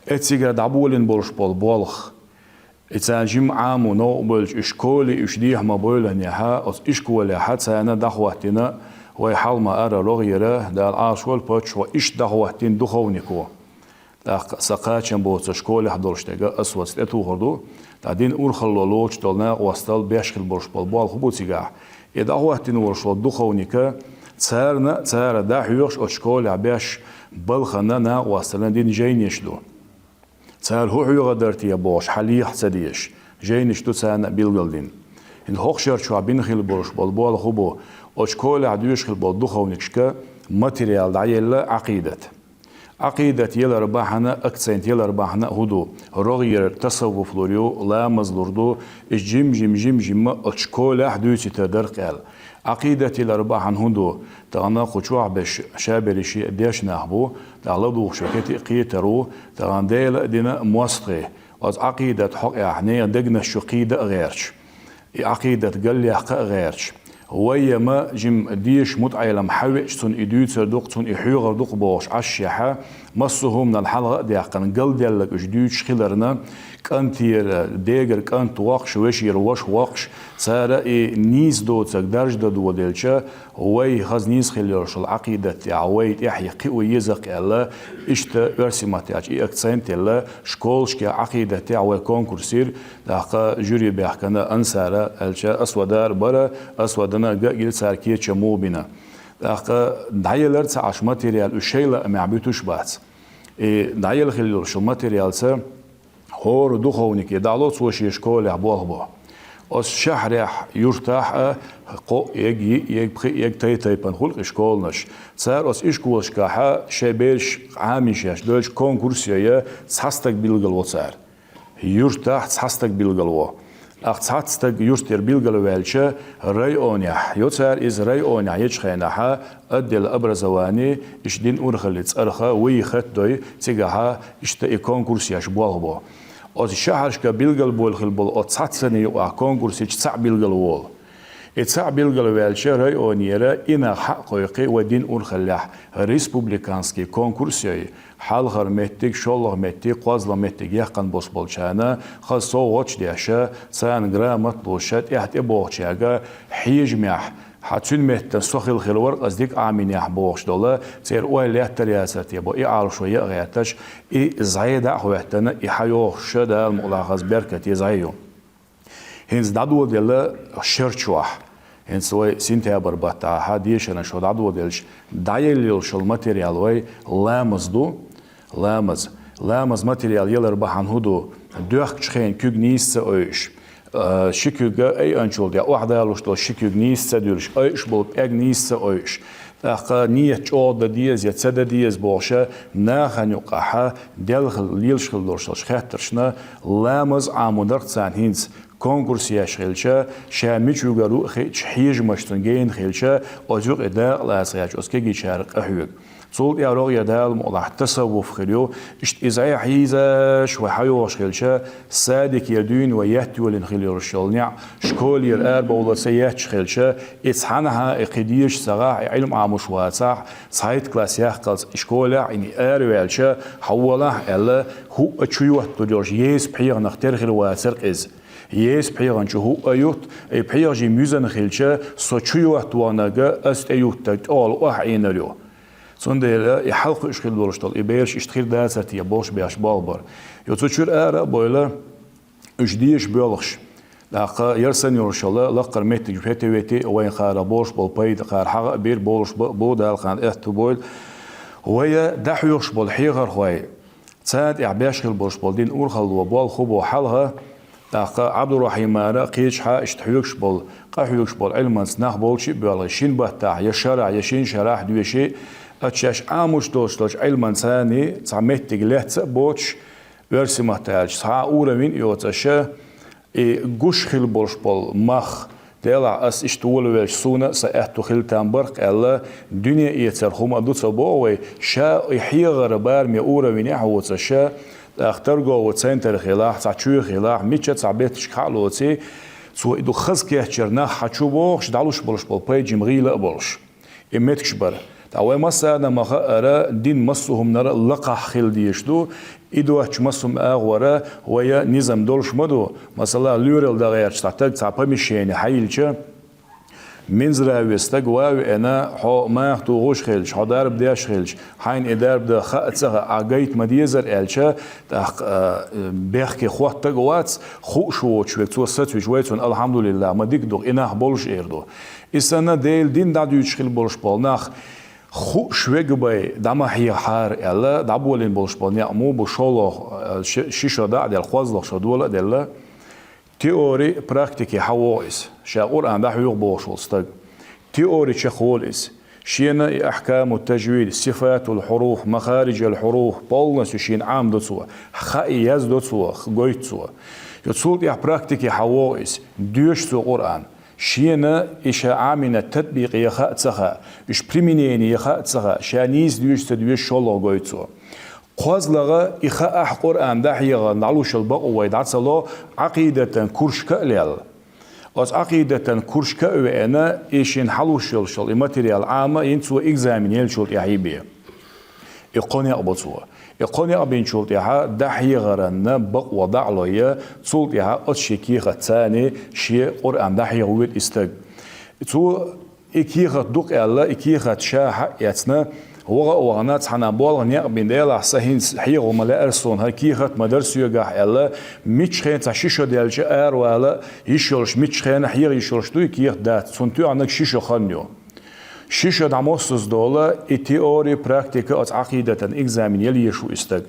Эцигара дӀаболийна болуш болу болх, и царна жимма Ӏамо новкъа бевлча, уьш школе уьш дехьа ма-бевллинехь, оцу ишколехь царна дӀахӀоттийна, вай хьалха ма-аллара рогӀера, Дала Ӏалашвойла, паччахьо иштта дӀахӀоттийна духовнико. ТӀаккха сан кхачам боцу школехь долуш дерг а ас ваца тӀетухур ду. ТӀаккха дин урхалло лоцуш долу накъосталла беш хила болуш болу болх бу цигахь. И дӀахӀоттийна волуш волу духовника, царна а, цара дӀахьоьхуш оцу школехь беш балхана, накъосталлина дина жайнаш ду. Цара хӀун хьоьхур дара те бохуш, хьалеха ца дезаш, жайнаш ду царна а билгалдина. ХӀинца хӀокху шарчохь бина хила болуш болу болх хӀун бу? Оцу школехь доьшуш хила болу духовникашка материал дӀаелла Ӏакъидат. Ӏакъидат ялар бахьана, акцент ялар бахьана хӀун ду? РогӀера тасаввуф лур ю, ламаз лур ду, иза жим-жим, жим-жимма оцу школехь дуьйцуьйтур дара-кх аьлла. Ӏакъидат ялар бахьана хӀун ду? Тахана кху чохь берш, ша берриш а дешна нах бу, тӀаккха ладугӀуш векет а кхетар ву, тахана Дела а дина мостагӀий, оцу Ӏакъидат хьокъехь нехан дегнаш чу кхийда а гӀерташ. И Ӏакъидат галъяккха а гӀерташ. Вай ма жим дешаш мутаӀелам хьавеача, цунна и дуьйцур ду-кх, цунна и хьоьхур ду-кх бохуш Ӏаш шехьа, массо а хӀуманал хьалха а даьккхина, галделларг уьш дуьйцуш хиларна, КӀантера дегара кӀант воккхуш, вешера ваша воккхуш, цара и нийса доцург даржа дан доладелча, вай хаза нийса хила йолуш йолу Ӏакъидат тӀехь, вай тӀаьхье кхио еза-кх аьлла, иштта оьрсийн маттахь и акцент елла, школашкахь Ӏакъидат тӀехь вай конкурс йира, тӀаккха жюри баьхкина Ансара аьлча, Асвадара бара, Асвадана ган а гира цара кечам муха бина. ТӀаккха дӀаелира ца Ӏаш материал, уьш шайн лаамехь буьтуш бац. И дӀаелла хила йолуш йолу материалца хӀора духовнике дӀало, цо шен школехь болх бо. Оцу шахьарехь, юьртахь а кхоъ егг, йиъ егг, пхиъ егг тай-тайпана хуьлу-кх и школанаш. Цара оцу ишколашкахь шайн бераш Ӏамийша еш доьлча конкурс йо, цхьа стаг билгало цара. Юьртахь цхьа стаг билгало. ТӀаккха цхьацца стаг юьртара билгалваьлча, районехь йо цара иза, районехь ечу хенахь отдел образования, иштта дин, урхаллин цӀарах вуй хаттадой, цигахь иштта и конкурс еш болх бо. Оцу шахьаршка билгалбойла хила болу оцу цхьаццанна юкъахь конкурс йича цхьаъ билгалволу. И цхьаъ билгалваьлча, районера и нах хьаъ кхойкхий вай дин, урхаллехь республиканский конкурс йой, хьалхара меттиг, шолгӀа меттиг, кхозлагӀа меттиг яьккхина болуш болчарна хаза совгӀаташ деш, царна грамота луш, тӀаьхьа тӀебогӀучаьрга хьежамехь, хьан цуьнан меттана со хила хир вара-кх, аса дика Ӏамийнехь бохуш долу, церан ойла лаьттар яцара те бо и Ӏалашо яа гӀерташ, и зӀе дӀа а хӀоьттина, и хьайогӀуш Дала мукъалахь хаза беркате зӀе ю. ХӀинца дӀадоладелла шар чохь, хӀинца вай сентябрь баттахь дешаран шо дӀадоладелча, дӀаелла йолуш йолу материал вай ламаз ду. Ламаз. Ламаз материал ялар бахьана хӀун ду? Доьхкучу хенан куьг нийса ца ойуш, а, ши куьг айанчул тӀе охьадалуш долу ши куьг нийса ца дуьлуш, айуш болу пӀелг нийса ца ойуш, тӀаккха нийят чӀогӀа дан деза я ца дан деза бохуша, нахана юкъахь делла хила, лелаш хила долуш долчу хеттаршна ламаз Ӏамо дара-кх царна хӀинца. Конкурс еш хилча, ша мичуьгара ву а хиъча, хьежамаш цунна гена хилча, оцу юкъе дакъа лаца гӀерташ, оцу кегийчара къахьоьгу. Цул тӀаьхьа рогӀера Дала мукъалахь тасаввуф хир ю, иштта иза хьийзаш вай хьайогӀуш хилча, садикера дуьйна вай етта йолийна хила йолуш йолу неӀ, школера арабовла ца етташ хилча, и цхьанхьа, и кхин дезаш ца гӀахь, и Ӏилма Ӏамош вацахь, цхьайтта класс яккхалц и школехь, и араваьлча, хьаволахь аьлла, хӀуъа чу йоттур йолуш еза пхьегӀанах тера хир вацара-кх иза. Еза пхьегӀан чу хӀуъа ютт, и пхьегӀа жимма юьзна хилча, со чу йоттавахнарг ас тӀеюттарг тӀехула охьаӀийнар ю. Цундела и хьалакхуьуш хила долуш долу и бераш иштта хир дацара те бохуш беш болх бара. Йо, цу чуьра ара а бойла, уьш дезаш боьлхуш. ТӀаккха яра санна йолуш йолу лаккхара меттиг фетавети, вайн кхара болуш болу пайда кхара хьагӀ а бира, болуш бу, Дала кхана аьтту бойла. Вай дӀахьоьхуш болу хьехархой, царна тӀехь беш хила болуш болу дин урхалло болх хӀун бу хьалха, тӀаккха Ӏабдурахьимара кхечахьа иштта хьоьгуш болу, къахьоьгуш болу Ӏилманца нах болчу а боьлхий, шина баттахь, я шарахь, я шина шарахь доьший, аччаш Ӏамош долуш долчу Ӏилманца цхьа меттиг лаьцна а боцуш, оьрсийн маттахь аьлча, цхьа а уровень а йоцуш, и гуш хила болуш болу мах, делахь ас иштта волавелча суна а сан аьтту хила там бара-кх аьлла, дуьне эцар хӀума а ду ца боху вай, ша и хьехаран бараме уровенехь а воцуш, тӀаккха торговый центр хилахь, цхьа чоь хилахь, мича цхьа бетташка хьа а лоций, цо и ду хаза кечъяр нах хьа чу бохуш, дӀалуш болуш болу пайда жимма гӀийла а болуш. И меттигаш бара. Ткъа вай массарна а ма хаъара, дин массо а хӀуманара лакхахь хила дезаш ду. И доцчу массо а агӀора вай низам долуш ма ду. Масала, лоьрал дан гӀерташ цхьа таг цхьа помещение хьайиллича, Минздрава стаг ван а веана, хьо маха тухуш хилча, хьо дарба деш хилча, хьайна и дарба дан хаа ца хаьа, ахь гайта ма дезара аьлча, тӀаккха, а, бехке хоттаг а вац, хууш воцуш верг цо сацвича, вай цунна алхьамдулиллахӀ, ма дика ду-кх, и нах болуш эр ду. И санна, Делан дин дӀадуьйцуш хила болуш болу нах, хууш верг бен дӀа ма хьехахьара аьлла, дӀаболийна болуш болу некъ муха бу, шолгӀа, ши, ши шо дӀа а делла, кхозлагӀа шо дола а делла, теори, практики хьан вогӀу иза? Ша Къуръан дӀахьоьху бохуш волу стаг. Теори чекхволу иза. Шена и ахькаму тажвид, сифатул хьуруф, махариджал хьуруф, полностью шена Ӏамадо цо. Хаа и яздо цо, гойту цо. Йо, цул тӀаьхьа практики хьан вогӀу иза? Доьшу цо Къуръан. Шена и ша Ӏамийна татбикъ ян хаа ца хаьа, уьш применение ян хаа ца хаьа, ша нийса доьшу ца доьшу шолгӀа гойту цо. КхозлагӀа и хаахь Къуръан дӀахьеха дӀалуш йолу бакъо вай дӀа ца ло, Ӏакъидатан курсашка а лелла. Оцу Ӏакъидатан курсашка а веана, и шена хьалуш йолуш йолу и материал Ӏама а йина, цо экзамен еллачул тӀаьхьа бен. И кхо некъ бо цо. И кхо некъ бинчул тӀехьа дӀахьехаранна бакъо дӀалой, цул тӀехьа оцу шен кехатца царна шен Къуръан дӀахьехавойту и стаг. Цо и кехат ду-кх аьлла, и кехат ша хьаэцна, ваха а вахана, цхьана болх некъ бина, Делахь, сан хӀинца хьехо ма лаьара суна, хӀара кехат ма дара соьгахь аьлла, миччахьа цхьа ши шо даьлча аравала йиш йолуш, миччахьа хьеха йиш йолуш ду и кехат дац, цунна тоьхнарг ши шо хан ю. Ши шо дӀамоссаза долу и теори, практика оцу Ӏакъидатан экзамен яла езаш ву и стаг.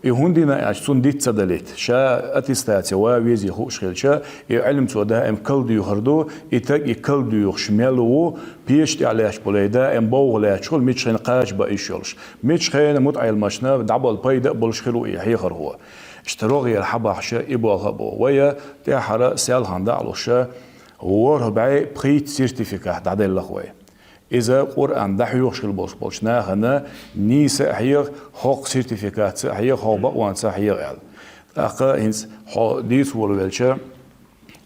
И хӀунда йина аьлча, цунна диц ца далийта. Ша аттестаци ван везий хууш хилча, и Ӏилма цо даим калдуьйхур ду, и стаг и калдуьйхуш мел ву, печа тӀехь лаьтташ болу даим бовха лаьтташ хуьлу, миччахьа кхача бан йиш йолуш. Миччахьа мутаӀеламашна дӀабала пайда а болуш хир ву и хьехархо. Иштта рогӀера хьабахьаш и болх а бу. Вай тӀаьххьара селхана дӀа а луш, ворхӀ бӀе пхийтта сертификат дӀаделла-кх вай. Иза Къуръан дӀахьоьхуш хила болуш болчу нахана нийса а хьеха, хӀокху сертификатца а хьеха, хӀокху бакъонца а хьеха аьлла. ТӀаккха хӀинца хьо дийца волавелча,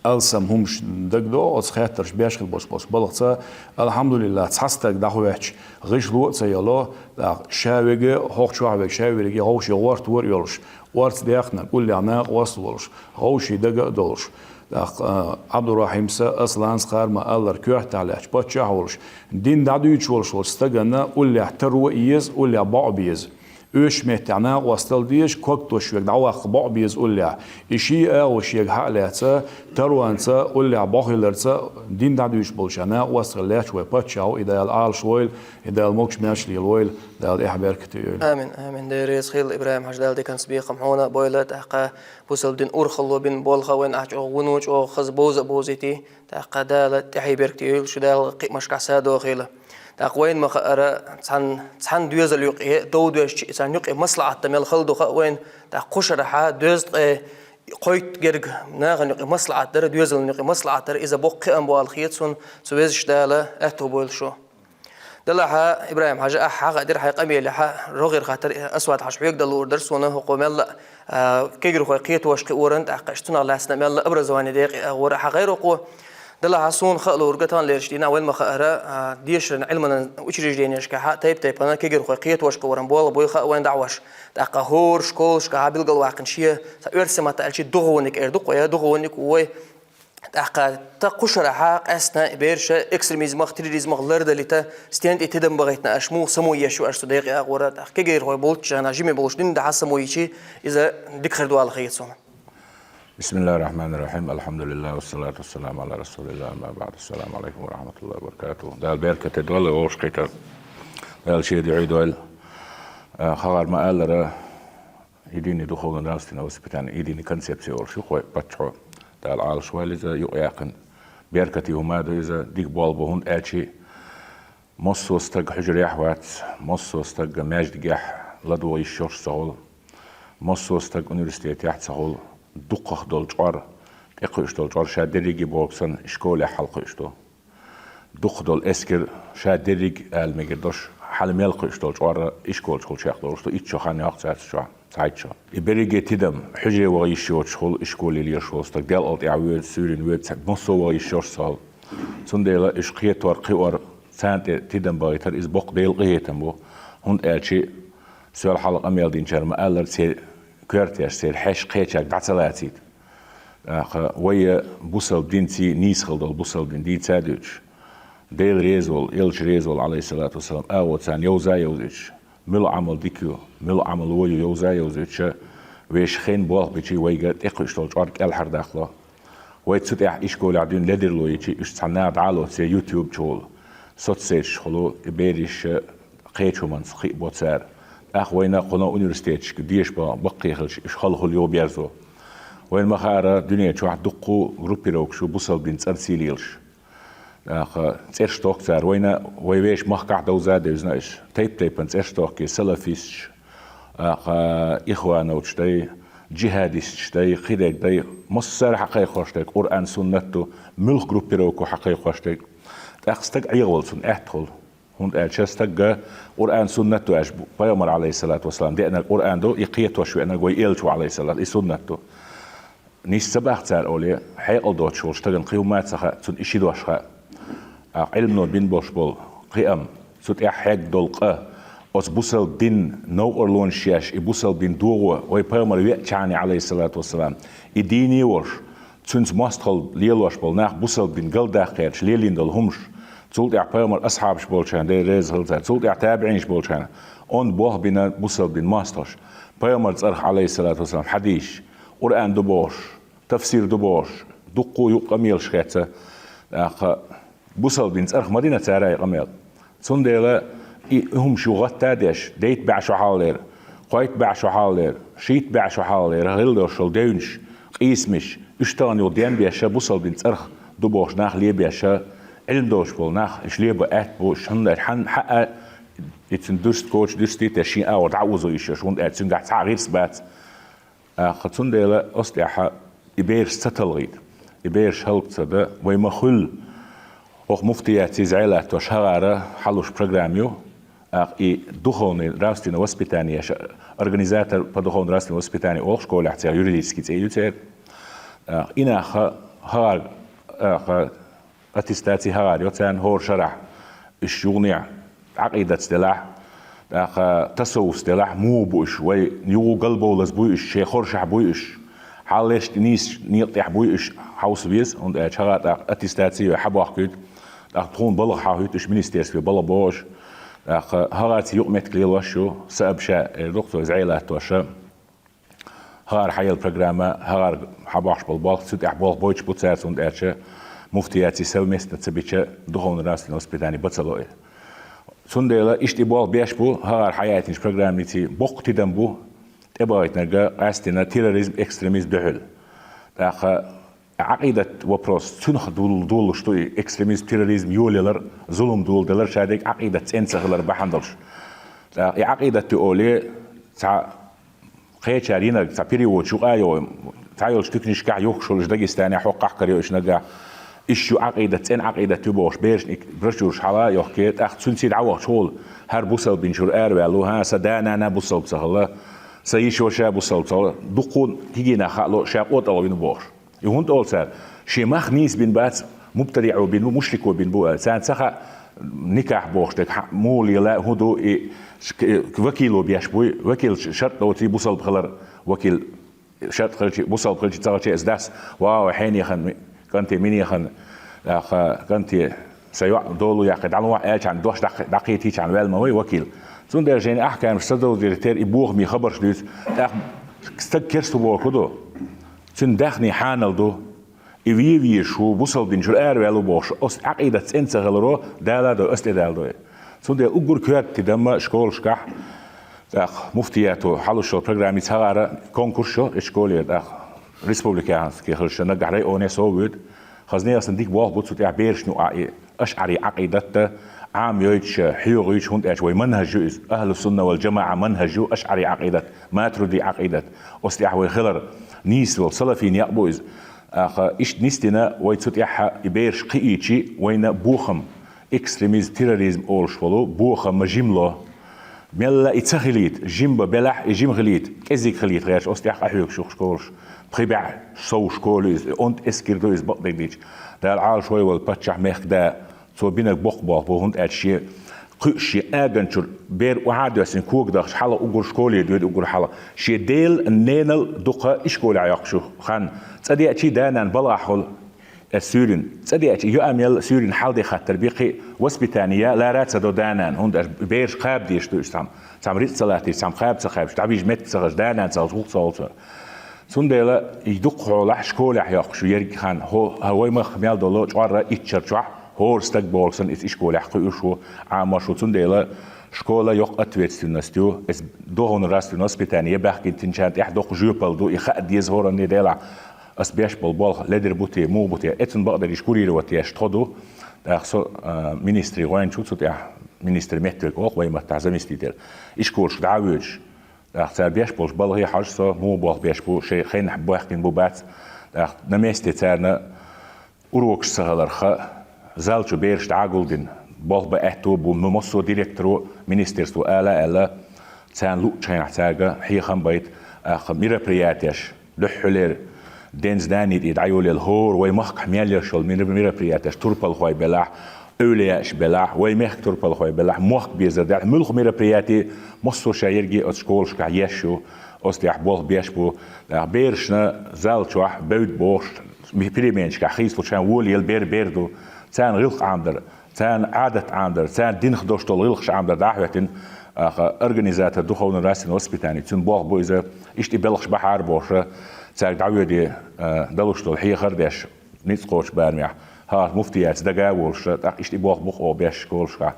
алсам хӀуманаш дагадогӀу оцу хаттарш беш хила болуш болчу балхаца, алхьамдулиллахӀ, цхьа стаг дӀахӀоьттича, гӀишло а ца йолу, тӀаккха ша верг, хӀокху чохь верг, ша верг, вовшийн гӀортор а йолуш, орца даьккхинарг уллехь накъост а волуш, вовшийн дага а долуш, тӀаккха, а, Ӏабдурахьимс а, Асланс а, кхара ма-аллара, коьртехь лаьтташ паччахь а волуш, дин дӀадуьйцуш волуш волчу стаганна уллехь таро а еза, уллехь бӀо а беза. Оьшучу меттехь накъосталла дезаш, когтош верг дӀаваккха бӀо а беза уллехь. И ший агӀо шега хьа а лаьцна, таронца, уллехь бӀо хиларца, дин дӀадуьйцуш болчохь накъост а хила лаьтташ вай паччахьо, и Дала Ӏалашвойла, и Дала могуш-маьрша лелавойла, Дала тӀаьхьа беркате йойла. Амин, амин. Дела реза хуьлда, ИбрахӀим-Хьаьжа, Дала диканца бекхам хьуна а бойла, тӀаккха бусалба дин урхалло бина болх а вайн ахь чӀогӀа вуно, чӀогӀа хаза бовза а бовзийтий, тӀаккха Дала тӀаьхье беркате йойла, шу Дала кхиамашкахь садохийла. ТӀаккха вайна ма-хаъара, цхьана, цхьана доьзал юкъе, дов доьшча, царна юкъе маслаӀат дан мел хала ду хаьа вайна, тӀаккха кхушарахьа доьзткъе кхойтта герга нахана юкъе маслаӀат дара, доьзална юкъе маслаӀат дара, иза боккха кхиам бу аьлла хета суна, цу Везачу Дала аьтто бойла шу. Делахь, ИбрахӀим-Хьаьжа, ахь хьахаийра хьайн къамелехь, рогӀера хаттар Асвад-Хьаьжас хьоьга дала луур дара суна, хӀокху мелла а, а, кегирхой кхетош кхиоран, тӀаккха иштта цунах лаьцна мелла образовани декъе а гӀора хьан гӀайракхо. Делахь, суна хаа луург таханлерчу дийнахь вайна ма-хаъара, а, дешаран, Ӏилманан учрежденешкахь тайп-тайпана кегирхой кхетош кхиоран болх буй хаьа вайна дӀахьош. ТӀаккха хӀора школашкахь билгалваьккхина шен, сан оьрсийн маттахь аьлча, духовник эр ду-кх вай, духовник ву вай. ТӀаккха тхан кхушарахьа къаьстина бераш экстремизмах, терроризмах лардалийта, стенна тӀе тидам бахийтина аша, муха самоеш ю аша цу декъе а гӀора, тӀаккха кегирхой болчу хенахь жима болуш дин дахьа самоечи, иза дика хир ду аьлла хета суна. بسم الله الرحمن الرحيم. الحمد لله والصلاة والسلام على رسول الله. أما بعد. السلام عليكم ورحمة الله وبركاته. Дала беркате дойла вовшахкхетар. Дала шен дуьхьа дойла. А, хагӀар ма-аллара, единый духовно-нравственное воспитание, единый концепция олуш ю-кх вай паччахьо. Дала Ӏалашвойла иза, юкъаяьккхина беркате хӀума ду иза, дика болх бу, хӀунда аьлча массо а стаг хьуьжарехь вац, массо а стаг маьждигехь ладогӀа йиш йолуш ца хуьлу, массо а стаг университетехь ца хуьлу, дукхах долу чкъор тӀекхуьуш долу чкъор ша дерриге бохург санна, школехь хьалакхуьуш ду. Дукхах долу эскар ша дерриге ала мегар долуш, хьала мел кхуьуш долу чкъор ишколчухула чекхдолуш ду, итт шо хан йоккху цаьрца чохь, цхьайтта шо. И берриге тидам, хьуьжаре ваха йиш йоцуш хуьлу ишколе лелаш волу стаг, делкъал тӀехь воьду, суьйрина воьду, массо а ваха йиш йолуш ца хуьлу. Цундела уьш кхетор, кхиор, царна тӀе тидам бахийтар, иза боккха Делан къинхетам бу, хӀунда аьлча соьл хьалха къамел динчара ма-аллара, церан коьртеш, церан хьешт кхечаьрга дӀа ца лацийта. ТӀаккха вай бусалба динций, нийса хила долу бусалба дин дийца а дуьйцуш, Дела реза волу, элча реза волу, Ӏалайхиссалату вассалам, агӀо царна йовза а йовзуьйтуш, муьлха Ӏамал дика ю, муьлха Ӏамал вон ю йовза а йовзуьйтуш, вешан хин болх бичий вайга тӀекхуьуш долу чкъор кӀелхьардаккхало. Вай цу тӀехь ишколехь дуьйна ледарло йичий, уьш цхьана наха дӀа а лоций, YouTube чухула, соцсеташкахула и бераш кхечу хӀуманца кхиабо цара. ТӀаккха вайна кхуьнан университеташка деша бан баккхий хилча, уьш хала хуьлу юхаберзо. Вайна ма-хаъара, дуьне чохь дуккха группировкаш ю бусалба дин цӀарций лелаш. ТӀаккха цӀераш тохку цара. Вайна, вай вешан махкахь довза а девзина уьш. Тайп-тайпана цӀераш тохкий, салафисташ, тӀаккха ихвановцаш дай, джихадисташ дай, кхидерг дай, массара хьакхайкхош дерг Къуръан, суннат ду, муьлха группировка хьакхайкхош дерг. ТӀаккха стаг Ӏехавала цунна аьтта хуьлу. ХӀунда аьлча стагга Къуръан, суннат ду аьлча, Пайхамар, Ӏалайхиссалату вассалам, деанарг Къуръан ду, и кхетош веанарг вай элча ву, Ӏалайхиссалату, и суннат ду. Нийса ца боху цара олий, хьекъал доцуш волу стагана кхин хӀума а ца хаьа, цунна и ши дош хаьа. ТӀаккха Ӏилмано бина болуш болу кхиам, цу тӀехь хьегна долу къа, Оцу бусалба дин новкъарлонаш еш, и бусалба дин догӀо, вай пайхамар веаччхьана, Ӏалайхиссалату вассалам, и дийне волуш, цуьнца мостагӀалла лелош болу нах бусалба дин галдаккха гӀерташ лелийна долу хӀумаш, цул тӀаьхьа пайхамар асхьабаш болчарна, Дела реза хила царна, цул тӀаьхьа табиӀинаш болчарна, онда болх бина бусалба дин мостагӀаша, пайхамар цӀарах, Ӏалайхиссалату вассалам, хьадисаш, Къуръан ду бохуш, тафсир ду бохуш, дуккха а юкъа къамелаш хетта, тӀаккха бусалба дин цӀарах ма дина цара и къамел. Цундела и хӀумаш юха гӀатта а деш, дейтта баьӀ шо хьалалера, кхойтта баьӀ шо хьалалера, шийтта баьӀ шо хьалалера, хила долуш долу девнаш, къийсамаш, уьш тахана юха денбеш, бусалба дин цӀарах ду бохуш нах лебеш, Ӏилма долуш болу нах, уьш лебан аьтта бу, уьш хьанна, хьан-, хьан-, а, и цуьнан дуьрста коча дуьрстий те шен агӀор дӀа а узо уьш, хӀунда аьлча цуьнгахь цхьа а гӀирс бац. ТӀаккха цундела оцу тӀехь и бераш ца талгӀийта, и бераш хӀаллак ца дан, вай ма хуьллу. ХӀокху муфтиятций зӀе латтош хӀагӀара хьалуш программа ю. ТӀаккха и духовный, нравственное воспитание, ш-, организатор по духовно-нравственному воспитанию олу школехь церан юридический цӀе ю церан. ТӀаккха и нах хӀагӀар, тӀаккха аттестаций хӀагӀар йо царна хӀора шарахь, уьш югӀанехь Ӏакъидатца делахь, тӀаккха тасаввуфца делахь, муха бу уьш, вай юха галбовлаза буй уьш, шен хоршахь буй уьш, хьаллерчу нийсачу некъа тӀехь буй уьш, хьовса веза, хӀунда аьлча хӀагӀа тӀаккха аттестаций вай хьабохкуьйту, тӀаккха тхуна балха хьахӀуьтту уьш министерстве балха бохуш, тӀаккха хӀагӀарций юкъаметтиг лелош ю, СаӀаб ша эр ду-кх цо, зӀе латтоша. ХӀара хьаелла программа, хӀара хьабохкуш болу болх, цу тӀехь болх бойтуш бу цаьрца, хӀунда аьлча муфтиятций совместно ца бича духовно-нравственное воспитание бан ца ло и. Цундела иштта и болх беш бу, хӀара хьаяийтинчу программиций боккха тидам бу, тӀебахийтинарг къаьстина терроризм, экстремизм дуьхьал. ТӀаккха Ӏакъидат вопрос, цуьнах дол-, долуш ду и экстремизм, терроризм йолаялар, зулам доладалар, шадерг Ӏакъидат цӀена ца хилар бахьана долуш. ТӀаккха и Ӏакъидат ю олий, цхьа кхечара йинарг, цхьа переводча юкъа а йогӀу, цхьайолчу туькнашкахь юхкуш йолуш Дагестанехь хӀокху къахкара йо уьш нагахь. Уьш ю Ӏакъидат, цӀена Ӏакъидат ю бохуш, берашна и брошюраш хьала а йохкий, тӀаккха цуьнан цӀе дӀавахча хӀула, хӀара бусалба динчуьра араваьлла ву, хӀан, сан да-нана бусалба ца хилла, сан йиша-ваша бусалба ца хилла, дуккха кегий нах хаало, ша къотӀалгӀа вина бохуш. И хӀунда олу цара? Шен мах нийса бина бац, мубтадиӀо бина бу, мушрико бина бу аьлла. Царна ца хаьа, никахь бохуш дерг, хьан, муха лела, хӀун ду, и ш-, к-, вакило беш буй, вакил ш-, шарт доций бусалба хилар, вакил шарт хилчи, бусалба хилчи, ца хилчи, иза дас, вау, хьенехан, ми-, кӀанте, минехан, тӀаккха, кӀанте, сан йоӀ долу яьккхи, дӀалохьа аьллачхьана, дош дӀакх-, дӀакхетийчхьана ваьлла ма вай вакил. Цундела шайна ахкамаш ца довзийта, тера и бохаме хабарш дуьйцу, тӀаккха стаг керста бохург ду. Цуьнан даьхни хьанал ду. И ве везаш ву, бусалба динчуьра араваьлла ву бохуш, оцу Ӏакъидат цӀена ца хиларо, дала а дой, ас тӀедала дой. Цундела уггар коьрта тидам школашкахь, тӀаккха муфтиято хьалуш йолу программица хӀагӀара конкурс йо и школера, тӀаккха республиканский хилча, нагахь районе сов воьду. Хаза нехан дика болх бу цу тӀехь берашна юкъахь и ашӀари Ӏакъидат а, Ӏамайойтуш, хьоьгуьйтуш, хӀунда аьлча вай манхӀаж ю иза. Ахьлу сунна вал жамаӀа манхӀаж ю, ашӀари Ӏакъидат, матуриди Ӏакъидат. Оцу тӀехь вай хилар нийса волу салафийн некъ бу иза. ТӀаккха иштта нисдина вай цу тӀехь и бераш кхиийчи, вайна бохам, экстремизм, терроризм олуш волу бохам жимало. Мелла и ца хилийта, жима белахь, и жима хилийта, кӀезиг хилийта гӀерташ, оцу тӀехь къахьоьгуш ю школаш. Пхи бӀе сов школа ю иза, онда эскар ду иза бакъдерг дийча. Дала Ӏалашвойла паччахь мехкда, цо бинарг боккха болх бу, хӀунда аьлча шен кхуьуш шен аганчуьра бер охьа а доьссина кога дахча хьала уггар школе доьду уггар хьала. Шен дел, ненал дукха и школе йоккхуш ю хан. ЦӀа деачи да-нана балахь хуьлу. Ас суьйрина. ЦӀа деачи, йоа мел суьйрина хьал де хаттар биккхи, воспитание лара ца до да-нана, хӀунда аьлча бераш кхаба дезаш ду уьш цхьамма. Цхьамма рицкъ ца латтийча, цхьамма кхаба ца кхаьбча, дӀабижа метта ца хилча, да-нана ца хилча, гӀуллакх ца олу цара. Цундела и дукха хьолахь школехь йоккхуш ю ерриг хан, хӀо-, хӀа вай мах мел долу чкъор итт шар чохь, хӀора стаг бохург санна, иза и школехь кхуьуш ву, Ӏамош ву. Цундела школа йоккха ответственность ю. Иза духовно-нравственное воспитание баьхкинчарна тӀехь доккха жоьпалла ду, и хаа деза хӀоранна делахь. Ас беш болу болх ледара бу те, муха бу те, эцун бакъдерг иштта курировать еш тхо ду. ТӀаккха со, а, министрий гӀоьнча ву цу тӀехь, министр меттиг олу вай маттахь заместитель. И школашка дӀа а воьдуш. ТӀаккха цара беш болчу балхе хьажа со, муха болх беш бу, шайн хенахь баьхкина бу бац. ТӀаккха на месте царна урокаш ца хиларх, зал чу бераш дӀа а гулдина, болх бан аьтто бу, м-, массо а директоро, министерство ала а аьлла, царна луучу хенахь цаьрга хьехам байта, тӀаккха мероприятеш, дуьххьалера, День знаний тӀе дӀайолаелла хӀора вай махкахь мел еш йолу мер-, мероприятеш, турпалхой белахь, эвлаяаш белахь, вай мехка турпалхой белахь, мохк безар делахь, муьлха мероприяти массо а ша ерриге оцу школашкахь еш ю, оцу тӀехь болх беш бу. ТӀаккха берашна зал чохь бевд бохуш, ми-, переменашкахь хийцалучхьан волаелла бер бер ду, царна гӀиллакх Ӏамадар, царна Ӏадат Ӏамадар, царна динах долуш долу гӀиллакхаш Ӏамадар дӀахӀоьттина, аха, организатор духовно-нравственного воспитания, цуьнан болх бу иза, иштта и белхаш бахьара бохуша, цаьрга дӀавоьде, а, далуш долу хьехар а деш, ницкъ кхочу барамехь, хӀара муфтиятца дага а волуш, тӀаккха иштта и болх бу-кх оха беш школашкахь.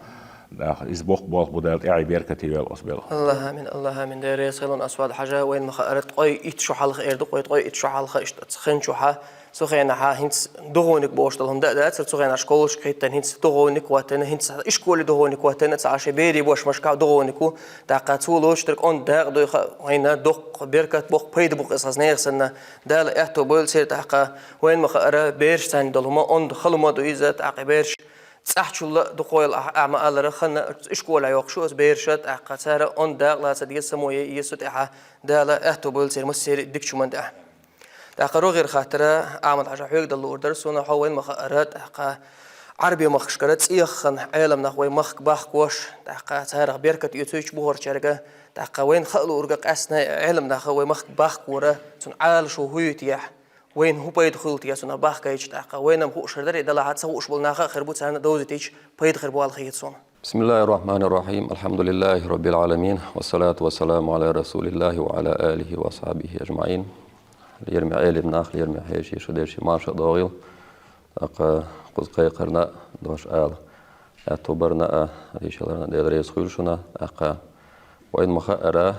ТӀаккха иза боккха болх бу, Дала тӀаьхье беркате йойла оцу белхан. Аллах амин, Аллах амин. Дела реза хуьлда, Асвад-хьажа, вайна ма-хаъара, ткъой итт шо хьалха эр ду, кхой ткъой итт шо хьалха, иштта цхьана чохь, цу хенахь хӀинца духовник бохуш долу хӀума дан а дацара, цу хенахь школашка хӀиттина хӀинца духовник хӀоттийна, хӀинца ишколе духовник хӀоттийна, цхьа шайн берийн бошмашкахь духовник ву, тӀаккха цо лоцуш дерг онда дакъа дуй хаьа, вайна доккха беркат боккха пайда бу-кх иза хаза нехан санна, Дала аьтто бойла церан тӀаккха. Вайна ма-хаъара, бераш царна долу хӀума онда хала ма ду иза, тӀаккха и бераш цӀахь чулла а дукхойла ахь, ахь ма-аллара, ханна ишколехь йоккхуш ю оцу бераша, тӀаккха цара онда дакъа лаца деза, само е еза цу тӀехь, Дала аьтто бойла церан массеран а дикачу хӀуманна тӀехь. ТӀаккха рогӀера хаттар, Ахьмад-хьажа, хьоьга дала луур дара суна, хьо вайна ма-хаъара, тӀаккха Ӏарбийн махкашкара цӀеяххана Ӏеламнах вай махка бахкош, тӀаккха царах беркат оьцуьйтуш бухарчаьрга, тӀаккха вайна хаа луург къаьсттина Ӏеламнах вай махка бахкора, цунна Ӏалашо хӀун ю техьа, вайна хӀун пайда хуьлу техьа цунах бахкайча, тӀаккха вайна-м хууш хир дара и, делахь а ца хууш болу нах а хир бу, царна довзийтича пайда хир бу аьлла хета суна. بسم الله الرحمن الرحيم. الحمد لله رب العالمين. والصلاة والسلام على رسول الله وعلى آله وأصحابه أجمعين. Лераме Ӏеламнах, лераме хьеший, шу дерший марша а догӀийла. ТӀаккха кхуза кхайкхарна а, дош ала аьтто барна а, дийшаларна а Дела реза хуьлда шуна. ТӀаккха вайна ма-хаъара,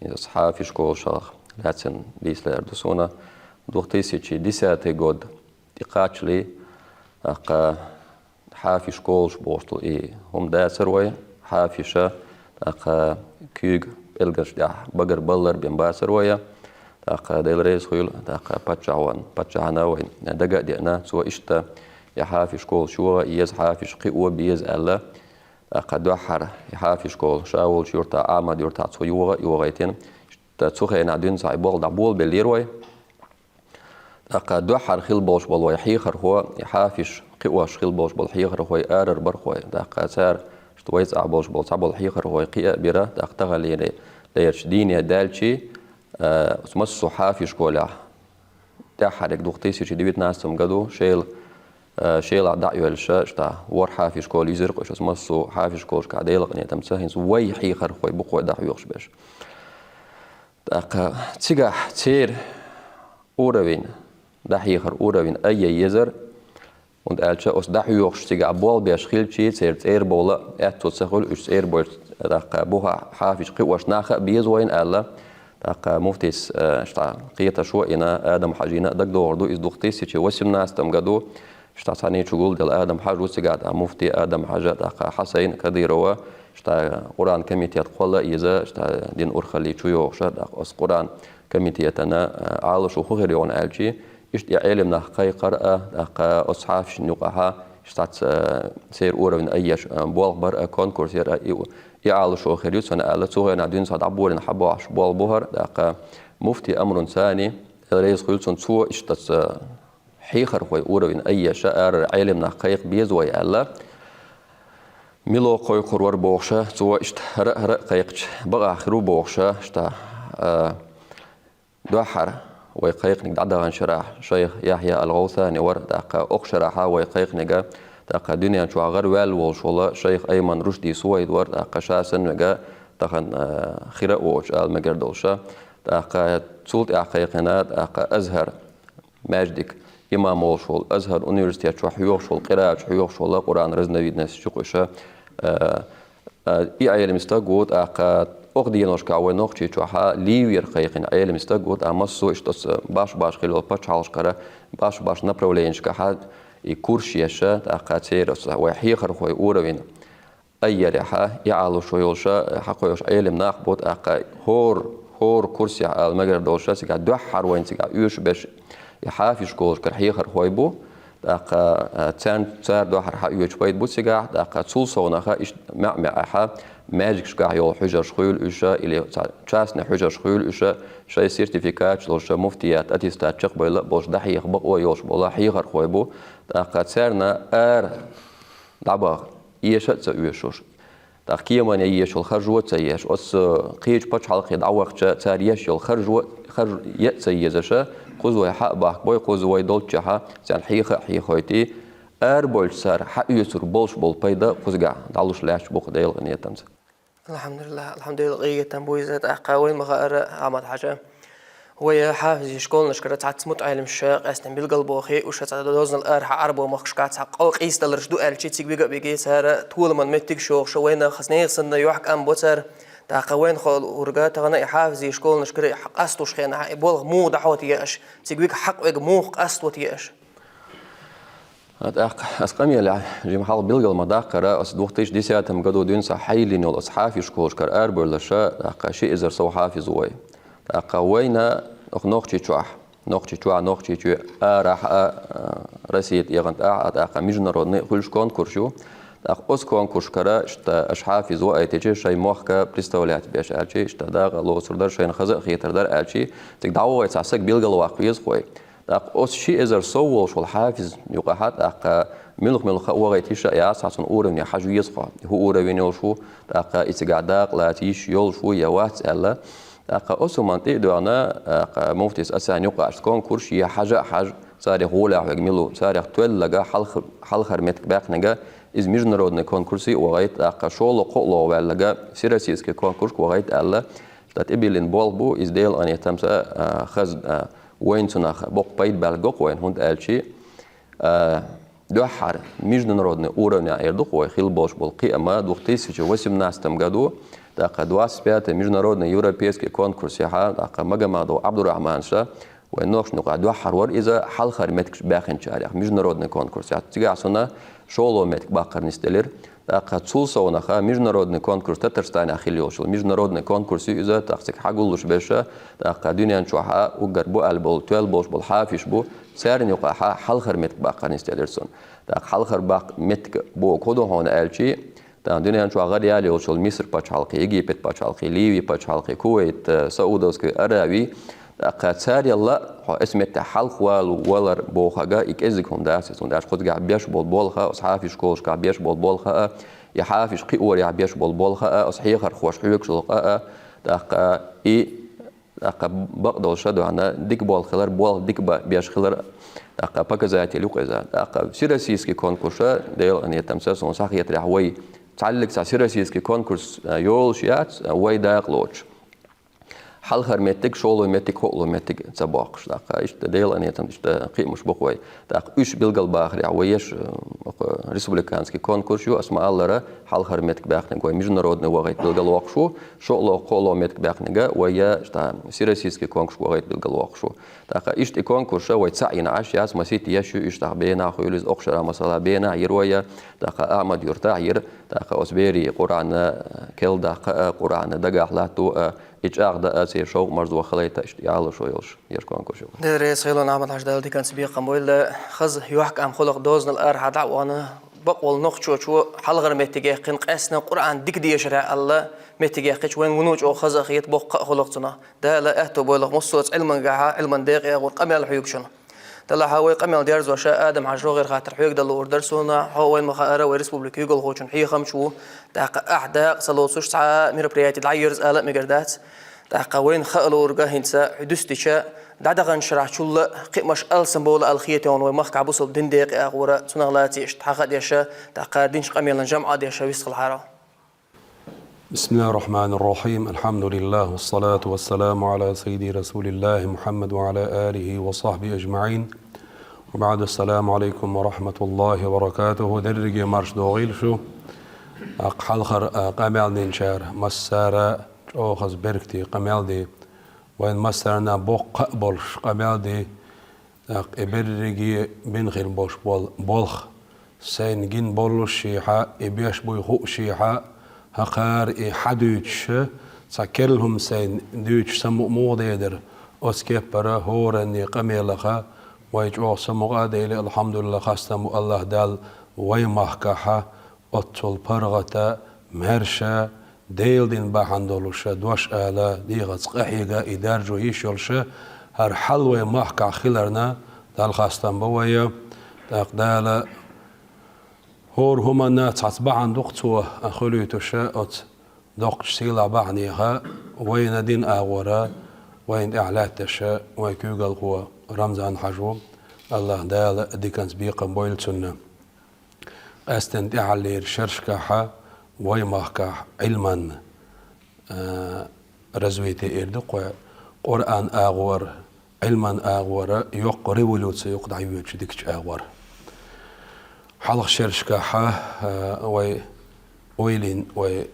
иза хьафиш школашах лаьцна дийцалар ду суна. Две тысячи десятый год тӀекхаччале, тӀаккха хьафиш школаш бохуш долу и хӀума дацара вай, хьафиша, тӀаккха куьйга пӀелгаш тӀехь багар баллар бен бацара вай, тӀаккха Дела реза хуьлда, тӀаккха паччахьан, паччахьна вай дага а деана, цо иштта и хьафиш школаш йогӀа еза, хьафиш кхио беза аьлла, тӀаккха дуьххьара и хьафиш школа ша волчу юьртахь, Ахьмад-Юьртахь цо йогӀа а йогӀийтина, иштта цу хенахь дуьйна цхьа и болх дӀаболабеллера вай. ТӀаккха дуьххьара хилла болуш болу вай хьехархо, и хьафиш кхиош хилла болуш болу хьехархой арара бара вай. ТӀаккха цара, иштта вай цӀахь болуш болу цхьаболу хьехархой кхиа а бира, тӀаккха таханлера лерачу дийне даьлчий, а, оцу массо а хьафиш школехь тӀаьххьарниг две тысячи девятнадцатом году шайла, а, шайлахь дӀа а йоьллуш, иштта ворхӀ хьафиш школа юьзира-кх уьш, оцу массо а хьафиш школашкахь Делан къинхетамца хӀинца вай хьехархой бу-кх вай дӀахьоьхуш берш. ТӀаккха цигахь церан уровень, дӀахьехаран уровень айъян езара, хӀунда аьлча оцу дӀахьоьхуш цигахь болх беш хилчий, церан цӀера бовла аьтто ца хуьлу, уьш цӀера бовлуш, тӀаккха бухахь хьафиш кхиош нах а беза вайна аьлла, тӀаккха муфтис, э, иштта кхеташо а йина, Адам-хьаьжина а дагадогӀур ду иза, две тысячи восемнадцатом году, иштта цхьаьний чу гулделла Адам-хьаьжа ву цигахь, тӀаккха муфти Адам-хьаьжа, тӀаккха Хьасайн Кадырова, иштта Къуръан комитет кхолла а еза, иштта дин урхалле чу йогӀуша, тӀаккха оцу Къуръан комитетана, а, Ӏалашо хӀун хир ю хьуна аьлчий, иштта и Ӏелам нах кхайкхар а, тӀаккха оцу хьафишна юкъахьа, иштта цаьрца, а, церан уровень айъеш, а, болх бар а, конкурс яр а, и, и Ӏалашо хир ю цунна аьлла, цу хенахь дуьйна цхьа дӀаболийна хьабохьуш болх бу хӀара, тӀаккха муфти Амрун Сани, Дела реза хуьлда цунна, цо иштта цаьрца хьехархой уровень айъеш, арара Ӏелам нах кхайкха беза вай аьлла. Мила кхойкхур вара бохуша, цо иштта хӀара а, хӀара а кхайкхича, бакъахь хир ву бохуша, иштта, а, дуьххьара вай кхайкхинарг дӀадаханчу шарахь шайх Яхьъя ал-ГӀовсани вара, тӀаккха окху шарахьа вай кхайкхинарг, тӀаккха дуьнен чохь гӀараваьлла волуш волу шайх Айман Рушди Сувайд вара, тӀаккха ша санна верг тахана, а, хир а воцуш ала мегар долуша. ТӀаккха цул тӀаьхьа кхайкхина, тӀаккха Азхьар маьждиг имам волуш волу, Азхьар университет чохь хьоьхуш волу, къираат чу хьоьхуш волу, Къуръан разновидносташ чу кхуьша, а, а, и Ӏелам стаг ву, тӀаккха окху деношкахь вай Нохчийчохьа Ливера кхайкхина Ӏелам стаг ву, тӀаккха массо а иштта оцу баш-баш хилла йолу пачхьалкхашкара, баш-баш направленешкахьа и курс еша, тӀаккха церан оцу вай хьехархой уровень айъярехьа, и Ӏалашо йолуша, хьакхойкхуш Ӏелам нах бу, тӀаккха хӀора, хӀора курсехь ала мегар долуша, цигахь дуьххьара вайна цигахь оьшуш берш и хьафиш школашкара хьехархой бу, тӀаккха, а, царна, цара дуьххьара хьаоьцуш пайда бу цигахь, тӀаккха цул совнаха иштта маьӀ-маьӀӀехьа, маьждигашкахь йолу хьуьжарш хуьлу уьша, или цхьа частный хьуьжарш хуьлу уьша, шайн сертификаташ долуша, муфтият аттестат чекхбайла а болуш, дӀахьеха бакъо йолуш бола хьехархой бу, тӀаккха царна ара дӀабаха, эша а ца оьшуш. ТӀаккха кеманна еш йолу харжо а ца еш, оцу кхечу пачхьалкхе дӀавахча, цара еш йолу харжо, харж е а ца езаша, кхуза вай хьа а бахкабой, кхуза вай долччехьа, царна хьеха а хьехойтий, арабевлча цара хьаоьцур болуш болу пайда кхузахь дӀалуш лаьтташ бу-кх Делан къинхетамца. Алхьамдулиллах, алхьамдулиллах, къинхетам бу иза. ТӀаккха вайна ма-хаъара, Ахьмад-Хьаьжа, вай хьафизийн школанашкара цхьацца мутаӀеллимаш къаьстина билгал бохий, уьш цхьа дозанал арахьа Ӏарбойн махкашкахь цхьа къа-, къийсадаларш ду аьлча, цига вига а вигий, цара толаман меттигаш йохуш, вайна хаза нехан санна юьхькӀам бо цара. ТӀаккха вайна хаа луург тахана и хьафизийн школанашкара и къасталуш хенахь, и болх муха дӀахьота еш, цига вига хьакъ верг муха къастота еш. А тӀаккха ас къамелехь жима хьалха билгал ма-даккхара, ас две тысячи десятом году дуьйна схьайиллина йолу ас хьафизийн школашкара арабевлларша, тӀаккха ши эзар сов хьафиз ву вай. ТӀаккха вайна оха Нохчийчохь, Нохчийчохь, Нохчийчоь арахь а, а, Россия тӀегӀан тӀехь а, тӀаккха международный хуьлуш конкурс ю. ТӀаккха оцу конкурсашкара иштта аша хьафиз ваийтича, шайн мохк представлять беш аьлча, иштта дакъа лоцур дара, шайна хаза а хетар дара аьлча, цига дӀавахийта цхьа саг билгал ваккха веза-кх вай. ТӀаккха оцу ши эзар сов волуш волу хьафиз юкъахь а тӀаккха муьлха-муьлха а вахийта йиш а яц, цхьа цуьнан уровне хьажа веза-кх хьо. И хӀун уровень йолуш ву, тӀаккха и цигахь дакъа лаца йиш йолуш ву я вац аьлла. ТӀаккха оцу хӀуманна тӀе а доьгӀна, тӀаккха муфтис аса юкъахь конкурс я хьажа а хьажа, царах гӀолехь верг мила ву, царах тоьлларг хьалха-, хьалхара меттиг баьккхинарг, иза международный конкурсе а вахийта, тӀаккха шолгӀа-кхоалгӀа ваьлларг всероссийский конкурске вахийта аьлла, ша тӀебиллина болх бу, иза Делан къинхетамца, а, хаза, а, вайна цунах боккха пайда баьлла го-кх вайна, хӀунда аьлча, а, дуьххьара международный уровнехь эр ду-кх вай хилла болуш болу кхиам две тысячи восемнадцатом году, тӀаккха двадцать пятый международный европейский конкурсехь, тӀаккха Магомадов Абдурахман ша, вайн нохчашна юкъахь дуьххьара вара иза хьалхара меттигаш баьхначарех международный конкурсехь. Цигахь цунна шолгӀа меттиг баккхар нисделира. ТӀаккха цул совнаха международный конкурс Татарстанехь хилла йолуш йолу международный конкурс ю иза, тӀаккха цига хьагуллуш берш, тӀаккха дуьнен чохь а уггар бу аьлла болу, тоьлла болуш болу хьафизаш бу, царна юкъахь хьалхара меттиг баккхар нисделира цунна. ТӀаккха хьалхара баккха меттиг бохург хӀун ду хьуна аьлча, тӀаккха дуьнен чохь гӀараяьлла йолчу Миср пачхьалкхе, Египет пачхьалкхе, Ливи пачхьалкхе, Кувейт, э, Саудовская Аравия, тӀаккха царел а хьо оцу меттехь хьалха вала валар бохург и кӀезиг хӀума дац, хӀунда аьлча кхузахь беш болу болх а, оцу хьафизийн школашкахь беш болу болх а, и хьафизаш кхиорехь беш болу болх а, оцу хьехархоша хьоьгуш долу къа а, тӀаккха и ТӀаккха бакъдолуш а дуьхьал дика болх хилар, болх дика ба-, беш хилар, тӀаккха показатель ю-кх иза. ТӀаккха всероссийский конкурс а, Делан къинхетамца, суна схьахетарехь, вай цхьаллиг цхьа всероссийский конкурс, а, йолуш яц, а, вай дакъа лоцуш. Хьалхара меттиг, шолгӀа меттиг, кхоалгӀа меттиг ца боккхуш. ТӀаккха иштта Делан къинхетамца, иштта кхиамаш бу-кх вай. ТӀаккха уьш билгалбахарехь, вай еш, а, оха республиканский конкурс ю, ас ма-аллара, хьалхара меттиг баьхнарг вай международный вахийта билгалвоккхуш ву, шолгӀа, кхоалгӀа меттиг баьхнарг вай я, ша всероссийский конкурс вахийта билгалвоккхуш ву. ТӀаккха иштта и конкурс а вай цхьаъ йина Ӏаш яц, масийтта еш ю, иштта бенах хуьлу иза, окху шарахь, масала, бенах йира вай, тӀаккха Ахьмад-Юртахь йира, тӀаккха оцу берийн Къуръан керла даккха а, Къуръан дагахь латто а, и чӀагӀдан а, церан шовкъ-марзо хилийта а, иштта яллашо йолуш. Еш конкурс ю. Дела реза хуьлда, Ахьмад-Хьаьжа, Дала диканца бекхам бойла. Хаза юьхькӀам хуьлда-кх дозанал арахьа дӀа а вахана, бакъволу нохчочо хьалхара меттиг яьккхина, къаьстина Къуръан дика дешар аьлла, меттиг яьккхича, вайна вуно чӀогӀа хаза а хета, боккха а хуьлу-кх цунах. Дала аьтто бойла-кх массо а Ӏилманехь, Ӏилман декъе а гӀур къамел хьоьгуш шуна. Делахь вай къамел дерзош, Адам-Хьаьжа, хьох хаттар хьоьга дала луур дара суна, хьо вайна ма-хаъара, вай республикан куьйгалхочун хьехамча ву, тӀаккха ахь дакъа ца лоцуш цхьа а мероприяти дӀайирза ала а мегар дац. ТӀаккха вайна хаа луург хӀинца хьо дуьстича, дӀадаханчу шарахь чул а кхиамаш алсамбовла аьлла хета хьуна вай махкахь бусалба дин декъе а гӀур, цунах лаций иштта хьан хаа деш, тӀаккха динчу къамелан жамӀ а деш вистхилахьара. بسم الله الرحمن الرحيم. الحمد لله، والصلاة والسلام على سيدي رسول الله محمد وعلى آله وصحبه أجمعين. وبعد، السلام عليكم ورحمة الله وبركاته. Дерриге марша догӀийла шу. ТӀаккха хьалхара, а, къамел динчара массара чӀогӀа хаза беркате къамел ди. Вайн массарна боккха а болуш къамел ди. ТӀаккха и берриге бина хила болуш бол-, болх сайна гина боллушехь, и беш буй хуушехь, хӀокхара и хьан дуьйцуш, цхьа керла хӀума сайна дуьйцуш самукъа муха дедара, оцу кеппара хӀоранне къамелаха вай чӀогӀа самукъа а дели, алхьамдулиллахӀ, хастам бу АллахӀ Далла вай махкахь оццул паргӀата, маьрша, Делан дин бахьана долуш дош ала, дегӀаца къахьега и даржо йиш йолуш, хӀара хьал вай махкахь хиларна, Далла хастам бо вай. ТӀаккха Дала ХӀора хӀуманна цхьацца бахьана ду-кх цо хуьлуьйтуш оцу доккхачу сийлахь бахьанех, вайна динан агӀора, вайна тӀехь лаьтташ вайн куьйгалхо Рамзан-Хьаьжа ву, АллахӀ Дала диканца бекхам бойла цунна. Къаьсттина тӀаьххьарлера шерашкахь вайн махкахь Ӏилман, а, развитие эр ду-кх вай, Къуръан агӀора, Ӏилман агӀора йоккха революци ю-кх дӀайоьдуш дикачу агӀор. Хьалха шерашкахь, а, вай ойлина, вай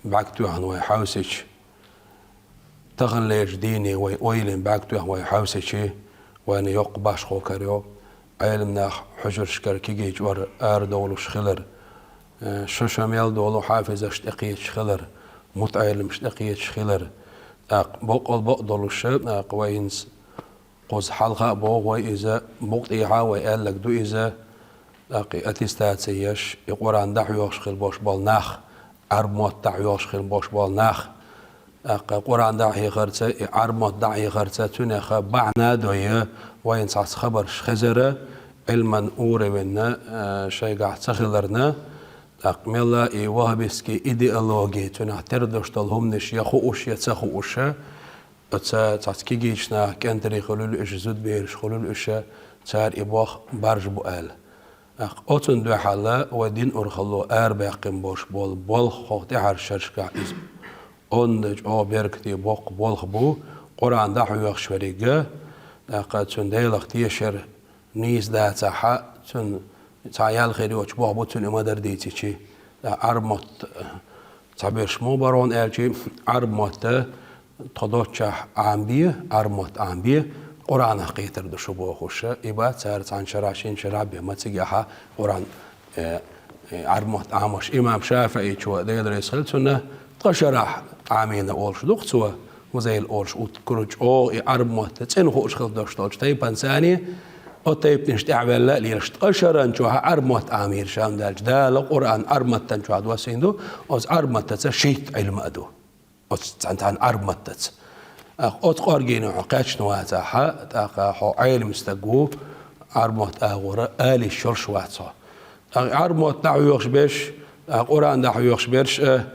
бӀаьрг тоьхна вай хьовсича, таханлерчу дийне вай ойлина бӀаьрг тоьхна вай хьовсича, вайна йоккха башхо карайо, Ӏеламнах хьуьжаршкара кегийчу ара арадовлуш хилар, э, шо-шо мел долу хьафизашна тӀекхеташ хилар, мутаӀеламашна тӀекхеташ хилар. ТӀаккха боккъал бакъдолуш, тӀаккха вай хӀинца кхуза хьалха а боху вай иза, букъ тӀехьа а вай аьлларг ду иза, тӀаккха и аттестаци еш, и Къуръан дӀахьоьхуш хила болуш болу нах, Ӏарбойн мотт дӀахьоьхуш хила болуш болу нах, тӀаккха Къуръан дӀахьехарца, и Ӏарбойн мотт дӀахьехарца цуьнан бахьана а дой, вайна цхьацца хабарш хезара, Ӏилман уровень, а, шайгахь ца хиларна, тӀаккха мелла и ваххабистский идеологи, цуьнан тера долуш долу хӀуманаш я хууш, я ца хууш, оцу цхьацца кегийчу наха кӀентарий хуьлийла уьш, зудабераш хуьлийла уьш, цара и боху баржа бу аьлла. ТӀаккха оцунна дуьхьал вай динан урхалло арабаьккхина болуш болу болх хӀокху тӀаьххьарчу шерашкахь иза онда чӀогӀа беркате боккха болх бу, Къуръан дӀахьоьхуш верг, тӀаккха цуьнан Делах тешар нийса дацахь, цуьнан цхьа ял хир йоцуш болх бу цуьнан и ма-дарра дийцича. ТӀаккха Ӏарбойн мотт цхьаберш муха бара хьуна аьлча, Ӏарбойн мотт тхо доцчохь Ӏамабе, Ӏарбойн мотт Ӏамабе, Къуръанах кхетар ду шу бохуш, и бац цара цхьана шарахь, шина шарахь бен, ма цигахь Къуръан, э, э, Ӏарбойн мотт Ӏамош. Имам ШафиӀичо, Дела реза хила цунна, ткъа шарахь Ӏамийна олуш ду-кх цо, Фузайл олуш, уткъа чӀогӀа и Ӏарбойн мотт цӀена хууш хила долуш долчу тайпана царна, оцу тайпанаш тӀаьхьаваьлла а лелаш, ткъа шарна чохь Ӏарбойн мотт Ӏамийра ша ма даьлча. Дала Къуръан Ӏарбойн маттана чохь доссийна ду, оцу Ӏарбойн маттаца шийтта Ӏилма а ду. Оцу цхьана цхьана Ӏарбойн маттаца. ТӀаккха оцу кӀоргенехь хьо кхаьчна вацахь, тӀаккха хьо Ӏелам стаг ву, Ӏарбойн мотт агӀора ала йиш йолуш вац хьо. ТӀаккха Ӏарбойн мотт дӀахьоьхуш берш, тӀаккха Къуръан дӀахьоьхуш берш а,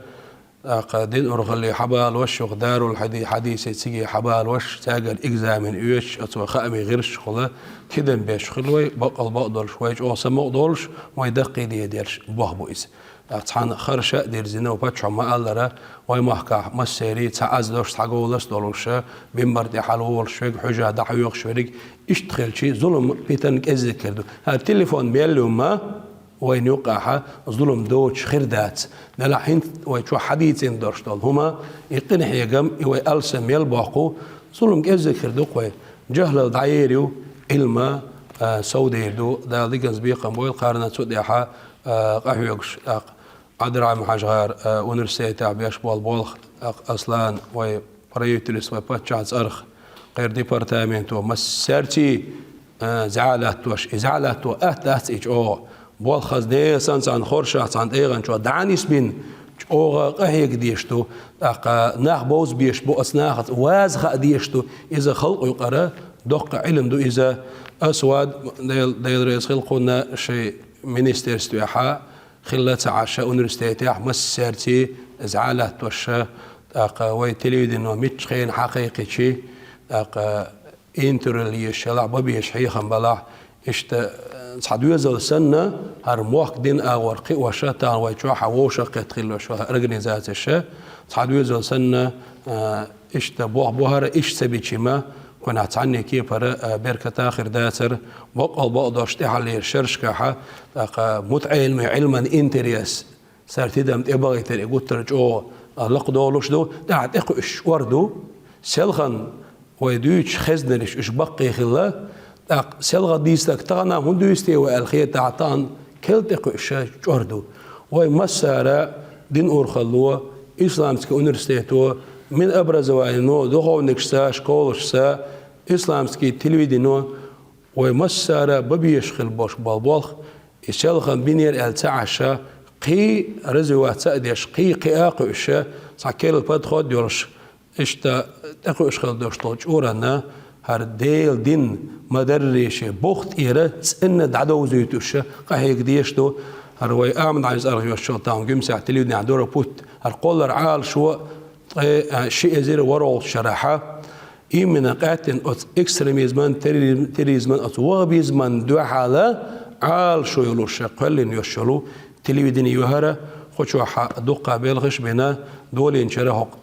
тӀаккха динан урхалле хьабалош, юха дарул хьади-, хьадисе циге хьабалош, цаьргара экзамен оьцуш, оцо хаамийн гӀирсашкахула тидам беш хила вай, баккъал бакъдолуш, вай чӀогӀа самукъадолуш, вай даккхийде дерш болх бу иза. ТӀаккха цхьана харша а дирзина, вай паччахьо ма-аллара, вай махкахь массеран цхьа аз долуш, цхьа говлас долуш, бинбар тӀе хьалаволуш верг, хьуьжа дӀахьоьхуш верг, иштта хилча, зулам, питана кӀезиг хир ду. ХӀара телефон мел ю ма, вайна юккъехь зулам доцуш хир дац. Делахь хӀинца вай чохь хьадийцина долуш долу хӀума, и къинхьегам, и вай алсам мел боккху, зулам кӀезиг хир ду-кх вай. ЖахӀлал дӀаер ю, Ӏилма, а, совдийр ду. Дала диканца бекхам бойла кхарна цу тӀехь, а, къахьоьгуш, тӀаккха ӀадрамхьажгӀар, а, университетехь беш болу болх, тӀаккха Аслан, вай правительство, вай паччахьан цӀарах, кхеран департаменто массаьрций, а, зӀе латтош, и зӀе латто атта дац и чӀогӀа. Болх хаза несан цхьана хоршах, цхьана тӀегӀан чохь дӀа а нисбина, чӀогӀа къахьега дезаш ду, тӀаккха нах бовза безаш бу, оцу нахаца ваза хаа дезаш ду, иза халкъ юкъара доккха Ӏилма ду иза. Асвад, Дел-, Дела реза хила кхунна, шайн министерствехь хилла ца Ӏаш, университетехь массаьрций зӀе латтош, тӀаккха вай телевидено мичча хенахь хьакхайкхича, тӀаккха интервью езаш ялахь, бан безаш хьехам балахь, иштта, э, цхьа доьзал санна, хӀара мохк динан агӀор кхиош, тахана вай чохь вовшахкхетта хилла йолуш йолу организацеш, цхьа доьзал санна, э, иштта болх бу хӀара, иштта ца бичи ма, кхунах цхьанне кепара, э, беркат а хир дацара, баккъал бакъдолуш тӀаьххьарлера шерашкахь, тӀаккха мутаӀеламийн, Ӏилман интерес, цара тидам тӀебахийтар и гуттар а чӀогӀа лакхадолуш ду, тӀаьхьа тӀекхуьуш чӀор ду. Селхана вай дуьйцуш хезнарш уьш баккхий хилла, тӀаккха селхана дийцинарг тахана хӀунда дуьйцу те вай аьлла хетахь, тахана керла тӀекхуьуш чӀор ду. Вай массара, динан урхалло, исламский университето, Минобразованино, духовникашца, школашца, исламский телевидено, вай массара бан безаш хила болуш болу болх, и селхана бинера аьлла ца Ӏаш, кхин развиваться а деш, кхин кхиа а кхуьуш, цхьа керла подход йолуш, иштта тӀекхуьуш хила долуш долу чӀоранна, хӀара Делан дин ма-дарра шен бух тӀера цӀена дӀадовзуьйтуш, къахьега дезаш ду. ХӀара вай Ахьмад-Ӏалис аргӀа йоцчул тӀаьхьа Гуьмсехь телевиденехь дора пут, хӀара кхоллара Ӏалашо ткъе ши эзар ворхӀалгӀачу шарахьа, именно къаьстина оцу экстремизман, терроризм-, терроризман, оцу ваххабизман дуьхьал Ӏалашо йолуш кхоьллина йоцуш йолу телевидение ю хӀара, кху чохь дуккха белхаш а бина, долийначара хӀокху,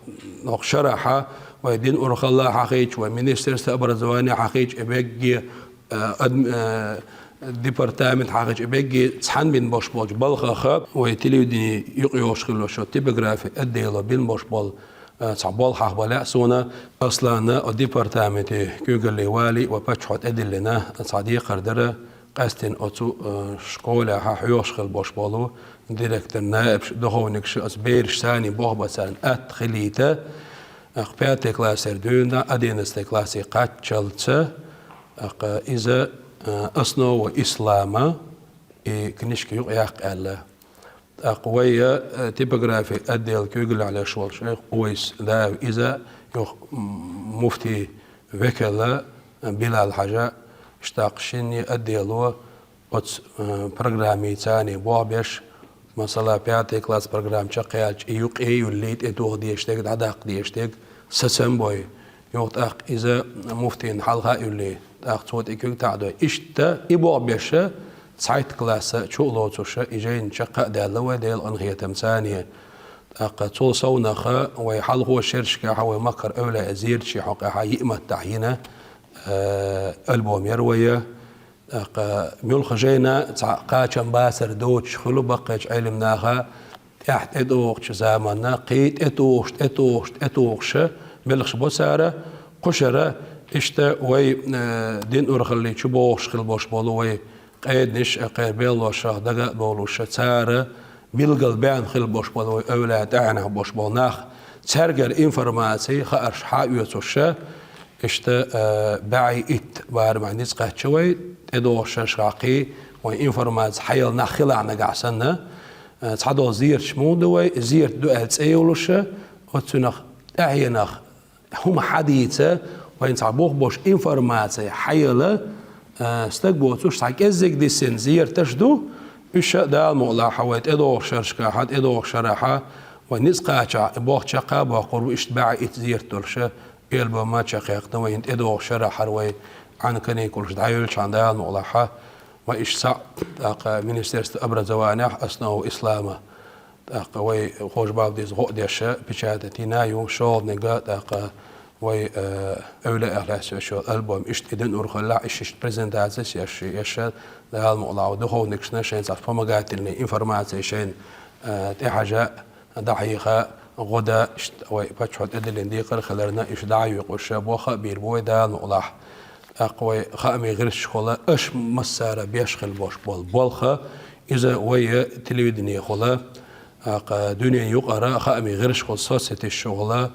хӀокху шарахьа вай дин урхалла хьахийча, вай министерство образования хьахийча, и бегге, э, адм-, э, департамент хьахийча, и бегге цхьаьна бина болуш болчу балхаха, вай телевидение юкъайогӀуш хилла шо типографи отдело бина болуш болу, э, цхьа болх хьахба лаьа суна, Аслана департаменте куьйгалле валий ва паччахьо тӀедиллина цхьа декхар дара, къаьстина оцу, э, школехьа хьоьхуш хилла болуш болу директор, наибаш, духовникаш, оцу бераш царний боху бацарна атта хилийта, тӀаккха пятый классера дуьйна, одиннадцатый классе кхаччалца, тӀаккха иза, э, «Основы ислама» и книжка юкъаяккха аьлла. ТӀаккха вай, э, типографи отдел куьйгаллехь леш волу шайх Увайс Даев, иза юха, м, муфтий векала, э, Билал-Хьажа, иштта тӀаккха шинне отдело оцу, э, программица царний боху беш, масала, пятый класс программа чекхъяьлча, и юкъе юьллий тӀетоха дезаш дерг, дӀадаккха дезаш дерг, сацам бой. Юха тӀаккха иза муфтийна хьалха а юьллий, тӀаккха цо тӀе куьг таӀадой. Иштта и боху беша, цхьайтта класса чу а лоцуша, и жайна чекх а даьлла вай, Делан къинхетамца царний. ТӀаккха цул совнаха вай хьалхо шерашкахьа вай махкара эвлаяъ зерачийн хьокъехьа йиъ маттахь йина, э, альбом яра вай. ТӀаккха муьлхха жайна цхьа кхачам бацар доцуш хуьлу баккхийчу Ӏелам наха, тӀаьхьа тӀетухучу заманна кхин тӀетухуш, тӀетухуш, тӀетухуша белхаш бо цара, кхушара, иштта вай, э, дин урхаллий чу богӀуш хилла болуш болу вай къеданаш а кхеран белхашах дага а бовлуша, цара билгал баьхна хилла болуш болу вай эвлаяъ тӀаьхьенах болуш болу нах, цаьргара информаций, хаарш хьаоьцуша, иштта, э, бӀе итт барамехь ницкъ кхаьчча вай, тӀедогӀуш шерашкахь кхин вайн информаци хьаяла нах хилахь нагахь санна, э, цхьадолу зерат муха ду вай, зерат ду аьлла цӀе йолуша, оццунах тӀаьхьенах хӀума хьадийца, вайна цхьа бух болуш информаци хьаяла, э, стаг боцуш цхьа кӀеззиг дисина зераташ ду, уьш а Дала мукъалахь вай тӀедогӀуш шерашкахьа, тӀедогӀуш шарахьа, вай ницкъ кхачахь, и болх чекх а боккхур бу, иштта бӀе итт зерат долуша, альбом а чекхъяьккхина вай хӀинца тӀедогӀуш шарахь хӀара вай Ӏан каникулаш дӀайолчхьана Дала мукъалахьа, вай иштта схьа, тӀаккха министерство образованиехь «Основы ислама». ТӀаккха вай хӀожа баб деза гӀо а деша, печатать йина ю, шолгӀаниг а, тӀаккха вай, э, эвлаяъ лаьцна йолу альбом, иштта и дин урхаллехь, иштта, иштта презентацеш еш, еш, Дала мукъалахь вай духовникашна шайн цхьа вспомогательный информаци шайн, э, тӀехьажа, дӀахьеха, гӀо дан, иштта вай паччахьо тӀедиллина декхар а хиларна, иштта дӀа а юькъуша, болх а бийр бу вай Дала мукъалахь. ТӀаккха вай хаамийн гӀирсашкахула, аша массара беш хилла болуш болу болх, иза вай телевиденехула, тӀаккха дуьненан юкъара хаамийн гӀирсашкахула, соцсеташкахула,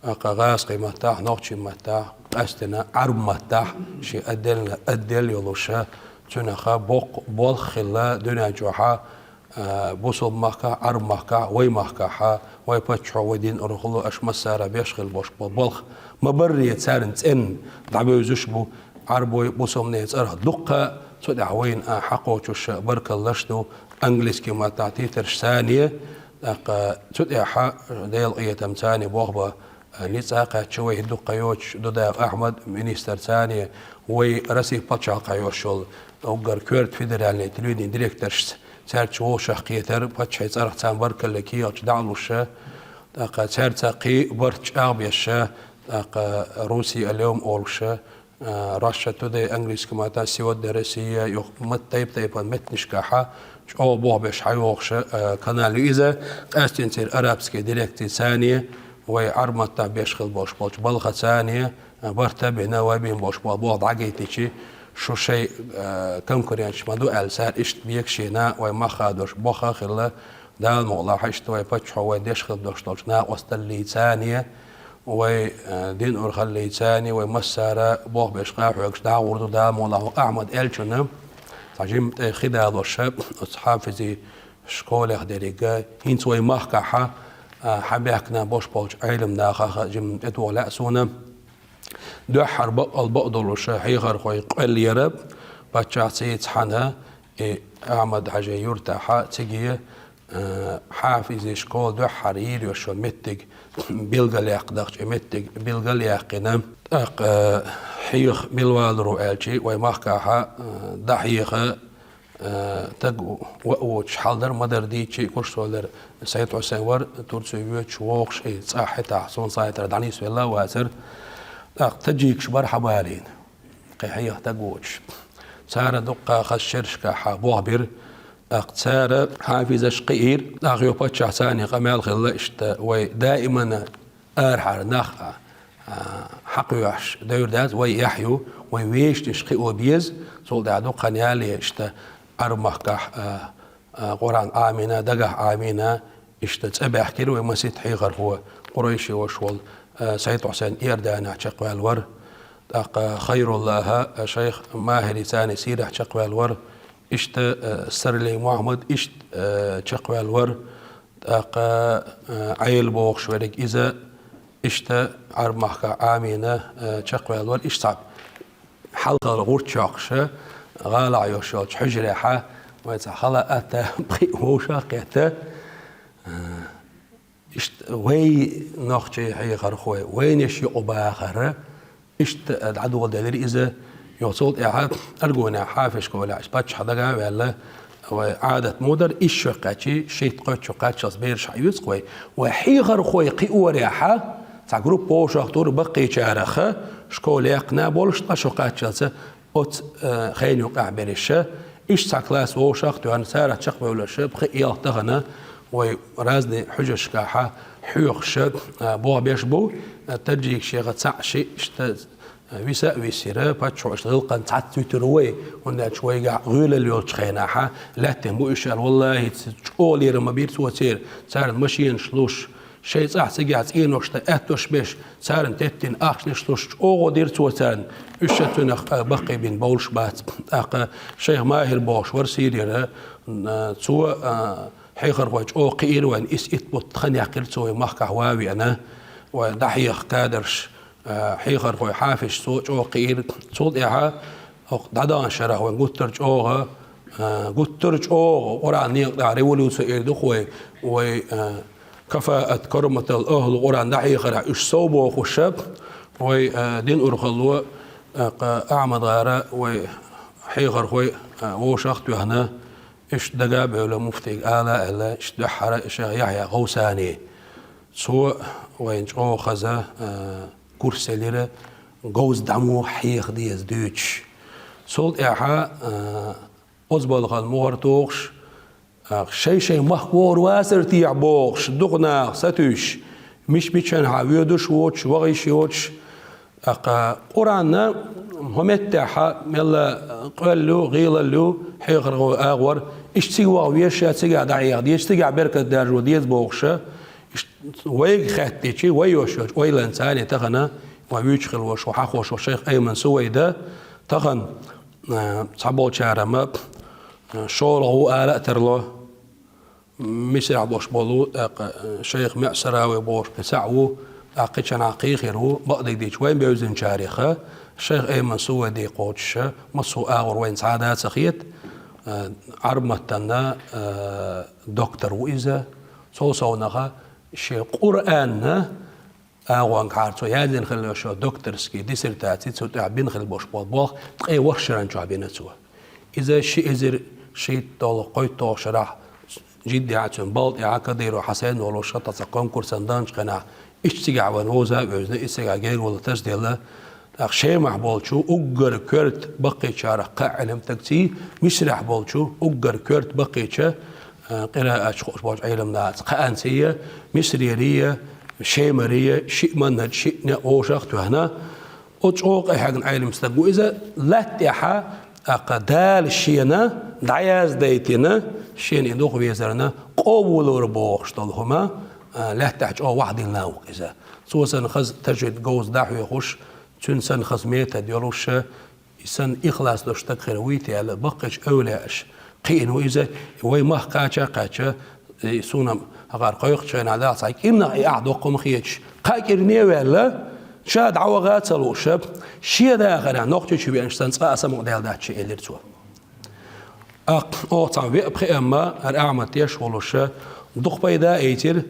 тӀаккха гӀазкхийн маттахь, нохчийн маттахь, къаьстина Ӏарбийн маттахь, шен отдельно отдел йолуша, цуьнан боккха болх хилла дуьнен чохьа, а, бусалба махкахь, Ӏарбийн махкахь, вай махкахьа, вай паччахьо, вай дин урхалло, аша массара беш хилла болуш болу болх. Ма-барра царна цӀенна дӀабевзаш бу Ӏарбой, бусалбанийн цӀарах дуккха, цу тӀехь вайна, а, хьакхочуша баркаллаш ду, английский маттахь титраш царний, тӀаккха цу тӀехьа Делан къинхетамца царний болх бан, а, ницкъ а кхаьчча вай, хӀинца дуккха йоцуш Дудаев Ахьмад министр царний, вай Россин пачхьалкхехь йолуш йолу уггар коьрта федеральный телевиденин директоршца, цаьрца вовшах кхетар, паччахьан цӀарах царна баркалле кехаташ дӀа а луша, тӀаккха цаьрца кхин барт чӀагӀбеша, тӀаккха «Руси алем» олуша, а, «Russia Today», английский маттахь «Сегодня Россия», юха мат-, тайп-тайпана меттанашкахьа, чӀогӀа болх беш хьайогӀуша, а, канал ю иза, къаьстина церан арабский дирекци царний, вай Ӏарбийн маттахь беш хилла болуш болчу балха царний, а, барт а бина, вай бина болуш болу болх дӀагайтичи, шу шайн, а, конкуренташ ма ду аьлла, цара иштта бегашийна, вай махха долуш болх а хилла, Дала мукъалахь иштта вай паччахьо вайна деш хилла долуш долчу накъосталлица царний, вай, э, дин урхаллица царний, вай массара болх беш къахьоьгуш дӀагӀур ду Дала мукъалахь. Ахьмад аьллачунна цхьа жимма тӀе хи далоша, оцу хьафизийн школех деррига, хӀинца вай махкахьа, а, хьабаьхкина болуш болчу Ӏелам нахаха жимма тӀетоха лаьа суна. Дуьххьара бакъал бакъдолуша хьехархой къоьлла яра, паччахьций цхьаьна, И Ахьмад-Хьажин юртахьа цига, э, хьафизийн школа дуьххьара йийр йолу меттиг билгалъяьккхина, дахча и меттиг билгалъяьккхина. ТӀаккха, э, хьеха мила валаро аьлча, вай махкахьа, э, дӀахьеха, э, стаг ваъ воцуш хьал дара, ма-дарра дийцича, Курсолера Сайд-Хьусайн вара, Турце воьдуш вогӀуш, и цӀахь хӀетахь, суна схьахетарехь, дӀанисвелла а вацара. ТӀаккха таджикаш бара хьабалийна. Кхин хьеха стаг воцуш. Цара дуккха хаза шерашкахьа болх бира. ТӀаккха цара хьафизаш кхиийра. ТӀаккха юха паччахьца царна къамел хилла, иштта вай даимана арахьара нах а, а, хьакхоьхьуш девр дац, вай эхь ю, вай вешнаш кхио беза. Цул тӀаьхьа дукха хан ялале иштта Ӏарб махкахь, а, а, Къуръан Ӏамийна, дагахь Ӏамийна, иштта цӀа баьхкира вай масийтта хьехархо, къурайши ваша волу, а, Сайд-Хьусайн Иорданехь чекхваьлла вара. ТӀаккха Хайруллаха, а, шайх Махьари царна сирахь чекхваьлла вара. Иштта, а, Сарлей Мухьаммад иштта, а, чекхваьлла вара. ТӀаккха, а, Ӏела бохуш верг иза, иштта Ӏарб махкахь Ӏамийна, а, чекхваьлла вара. Иштта цхьа хьалхара гӀурт чохкуша, гӀалахь йолуш йолчу хьуьжарехьа, вай цхьа хала а атта, пхиъ вовшах а кхетта. А, иштта вай нохчий хьехархой, вайнаш юкъа бахара, иштта дӀадоладелира иза. Юха цул тӀаьхьа Аргунехь хьафизашка валахь, паччахь дага а ваьлла, вай Ӏадат муха дара, исс шо кхаьчча, шийтта-кхойтта шо кхаччалц бераш хьаоьцу-кх вай. Вай хьехархой кхиорехьа, цхьа группа вовшах тура баккхийчараха, школа яьккхина болуш, ткъа шо кхаччалца оцу, э, хенан юкъахь бераша, иштта цхьа класс вовшах а тоьхна, царах чекхбевллаша, пхи-ялх тахана вай разный хьуьжаршкахьа хьоьхуша, э, болх беш бу, э, таджикашеха цхьаъ шиъ иштта, э, виса а висира, паччахьо иштта гӀиллакхана цхьацца вуьтур ву вай, хӀунда аьлча вайгахь гӀоьлалла йолчу хенахьа лаьттина бу уьш аьлла, валлахӀи, ца чӀогӀа лерам ма бира цо церан, царна машенаш луш, шайн цӀахь цигахь цӀенош тӀе аьттош беш, царна теттина ахчанаш луш, чӀогӀа дира цо царна, уьш а цунах, а, баккхийбина бовлуш бац. ТӀаккха шайх Махьар бохуш вара Сирера, а, цо, а, хьехархой чӀогӀа кхиира вайна, исс итт бутт хан яьккхира цо вай махкахь ван а веана, вай дӀахьеха кадрш, а, хьехархой, хьафизаш цо чӀогӀа кхиира. Цул тӀаьхьа хӀокху дӀадаханчу шарахь вайн гуттар а чӀогӀа, а, гуттар а чӀогӀа Къуръан некъа тӀехь революци эр ду-кх вай, вай, а, кафаат, караматал ахӀлу Къуръан дӀахьехарехь уьш сов бохуша, вай, а, дин урхалло, а, кха Ахьмад-ГӀара вай хьехархой, а, вовшах а тоьхна, уьш дага а бевлла муфтийга ала а аьлла, уьш дуьххьара шайх Яхьъя ГӀовсани. Цо вайна чӀогӀа хаза, а, курс елира, говза дӀа муха хьеха деза дуьйцуш. Цул тӀаьхьа, а, оцу балхана мухӀар тухуш, а, шай-шайн махка вогӀур вацара техьа бохуш, дукха наха сатуьйсуш, мича-мичанхьа воьдуш а воцуш, вахийша а йоцуш, тӀаккха Къуръанна хӀокху меттехьа мелла къоьлла ю, гӀийлалла ю, хьехархойн агӀор, иштта цига ваха веза ша, цигахь дӀахьеха деза, цигахь беркат даржо деза бохуша, иштта вайга хаьттича, вай йош йолчу ойланца а тахана, вай вуьйцуш хилла волуш, вай хьахош волу шайх Айман Сувайда, тахана, а, цхьаболчара ма, а, шолгӀа ву ала а тарло. Мисрахь болуш болу, тӀаккха, э, шайх МеӀсарави бохуш кхин цхьаъ ву, тӀаккха кхин чанхьа кхин хир ву, бакъдерг дийцича вайн бевзинчареха, шайх Айман Сувайди кхочуша, массо а агӀор вайна цхьа а дан ца хета, э, Ӏарб маттана, э, доктор ву иза, цул совнаха шен Къуръанна агӀонгахьара цо яздина хилла йолуш йолу докторский диссертаци, цу тӀехь бина хилла болуш болу болх ткъе ворхӀ шарна чохь бина цо. Иза ши эзар шийтталгӀа, кхойтталгӀа шарахь Жиддехь цуьнан балла тӀехь Кадыров Хьасен волуш, хӀатта цхьа конкурсана даханчу хенахь, иштта цигахь вайна вовза а вевзина, и цигахь гергарло тасаделла. ТӀаккха Шемахь болчу уггар коьрта баккхийчарах кхаа Ӏилман стагций, Мисрахь болчу уггар коьрта баккхийча, а, къирааташ хууш болчу Ӏилман нахаца кхаанций, Мисрерий, Шемарий, шиъ маннад шиъ некъ вовшах а тоьхна. Оцу чӀогӀа къахьегна Ӏилман стаг ву иза, латта тӀехьа, тӀаккха Дала шена дӀаяздайтина, шена и дукха везарна къобулвар бохуш долу хӀума, а, лаьттахь чӀогӀа вахьдиллина ву иза. Цо санна хаза тажвид говза дӀахьоьхуш, цуьнан санна хаза метод йолуш, и санна ихлас долуш стаг хир вуй те аьлла, баккхийчу эвлаяаша кхиъна ву иза, вай махка кхача а кхаьчча, и суна хӀокхара кхойкхучу хенахь даха цхьа кӀирнах и ахь доккха ма хеташ, кхаа кӀирне а ваьлла, ша дӀаваха а ца лууш, шен дахарехь Нохчийчу веанчу санна цкъа а самукъадаьлла дац шен, элира цо. Ах, оха цхьа веа пхиамма, ара Ахьмад теш волуша, дукха пайда эйцира,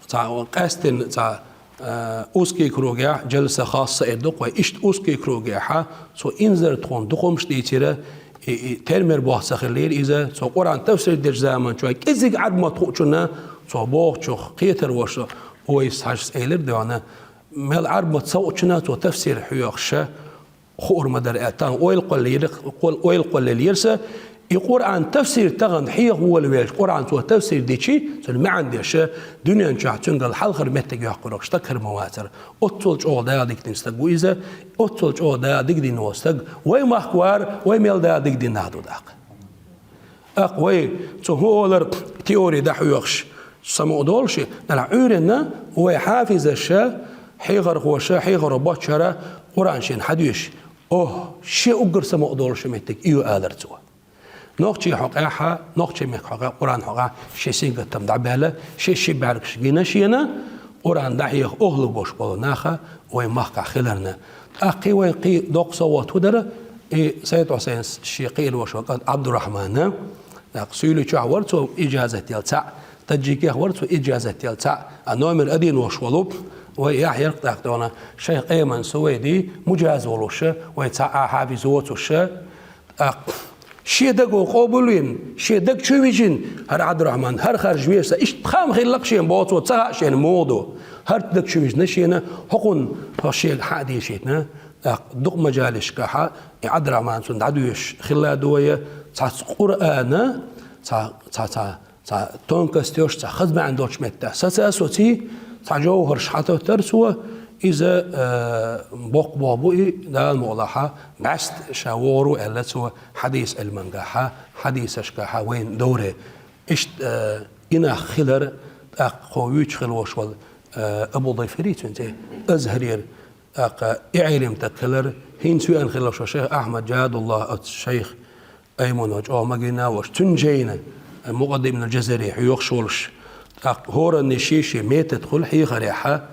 цхьа къаьстина, цхьа, а, узкий кругехь, джалса хасса эр дукха, вай иштта узкий кругехьа, цо инзар тхуна дукха хӀумаш дийцира, и, и термер боху ца хиллера иза, цо Къуръан тафсир дечу заманчохь кӀезиг Ӏарбмат хуучунна, цо бохучух кхетар ваша, ойс хьажас элира доьгӀна, мел Ӏарбмат ца хуучунна цо тафсир хьоьхуша, хуур ма дара аьлла, тахана ойла кхоллийра, кхол-, ойла кхоллаелира сан, и Къуръан тафсир тахана хьеха волавелча, Къуръан цо тафсир дичи, цуьнан маьӀна деша, дуьнен чохь цуьнгал хьалхара меттиг йоккхург стаг хир ма вацара. Оццул чӀогӀа Дала дика дина стаг ву иза, оццул чӀогӀа Дала дика дина волу стаг, вай махка вара, вай мел Дала дика дина нах ду тӀаккха. ТӀаккха вай цу хӀун олар теори дӀахьоьхуш самукъа долуш, нагахь Ӏуьйранна вай хьафизаша, хьехархоша, хьехаро боцчара Къуръан шена хьадуьйш, охьа, шен уггар самукъа долуш меттиг и ю алар цо. Нохчий хьокъехьа, нохчий мехкан хьокъехь, Къуръан хьокъехь шен сингаттам дӀабаьлла, шен ши бӀаьргаш гина шена, Къуръан дӀахьеха охьалуг бош болу наха вай махкахь хиларна. ТӀаккхий вайн кхий доккха совгӀат хӀу дара, и Сайд-Хьусейнс шен кхиъна ваша кӀант Ӏабдурахьмана, тӀаккха Суьйличохь вара цо иджазат яла цхьаъ, Таджикехь вара цо иджазат яла цхьаъ, а номер один вош волу, вай яхь яркъ тӀаккха дона, шайх Къеман Сувайди муджаз волуша, вай цхьа а хьафиз воцуша, тӀаккха шен даго къобалвина, шен даг чу вижина, хӀара Ӏабдурахьман, хӀара харжа веша сан, иштта пхаам хилла-кх шен боцо, ца хаьа шена муха ду. ХӀара даг чу вижина шена, хӀокхунна хьо шега хьа а дийшийтина, тӀаккха дукха мажалишкахьа, и Ӏабдурахьман цунна дӀадоьшуш хилла ду вай, цхьацца Къуръана, цхьа, цхьа, цхьа, цхьа тонкостеш, цхьа хаза маьӀна долчу меттехь саца а соций, цхьа жовхӀарш хьатоттара цо, иза, э, боккха боху бу и, Дала мукъалахьа, бӀаьста ша вогӀур ву аьлла цо хьадис Ӏилмангахьа, хьадисашкахьа вайна довре. Иштта, э, и нах хилар, тӀаккха кхо вуьйцуш хила вош волу, э, Абу Дайфари цуьнан цӀе, Азхарера, тӀаккха и Ӏелим таг хилар, хӀинца веана хила вош шайх Ахьмад Джадулла оцу шайх Аймано чӀогӀа магийна вош, цуьнан жайна, Мукъаддим ибн Джазари хьоьхуш волуш, тӀаккха хӀоранна шен-шен метод хуьлу хьехарехьа,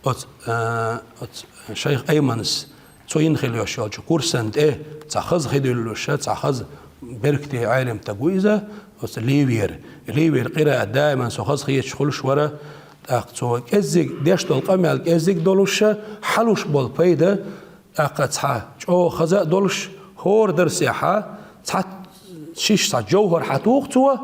оцу, а, оцу шайх Айманас цо йина хила йош йолчу курсан тӀе цхьа хаза хи дуьллуша, цхьа хаза беркате Ӏелим таг ву иза, оцу Ливера. Ливера къираат даиман со хаза хеташ хуьлуш вара, тӀаккха цо кӀеззиг, деш долу къамел кӀеззиг долуша, хьалуш болу пайда, тӀаккха цхьа чӀогӀа хаза а долуш, хӀора дарсехьа цхьа шиш цхьа жовхӀар хьатуху цо,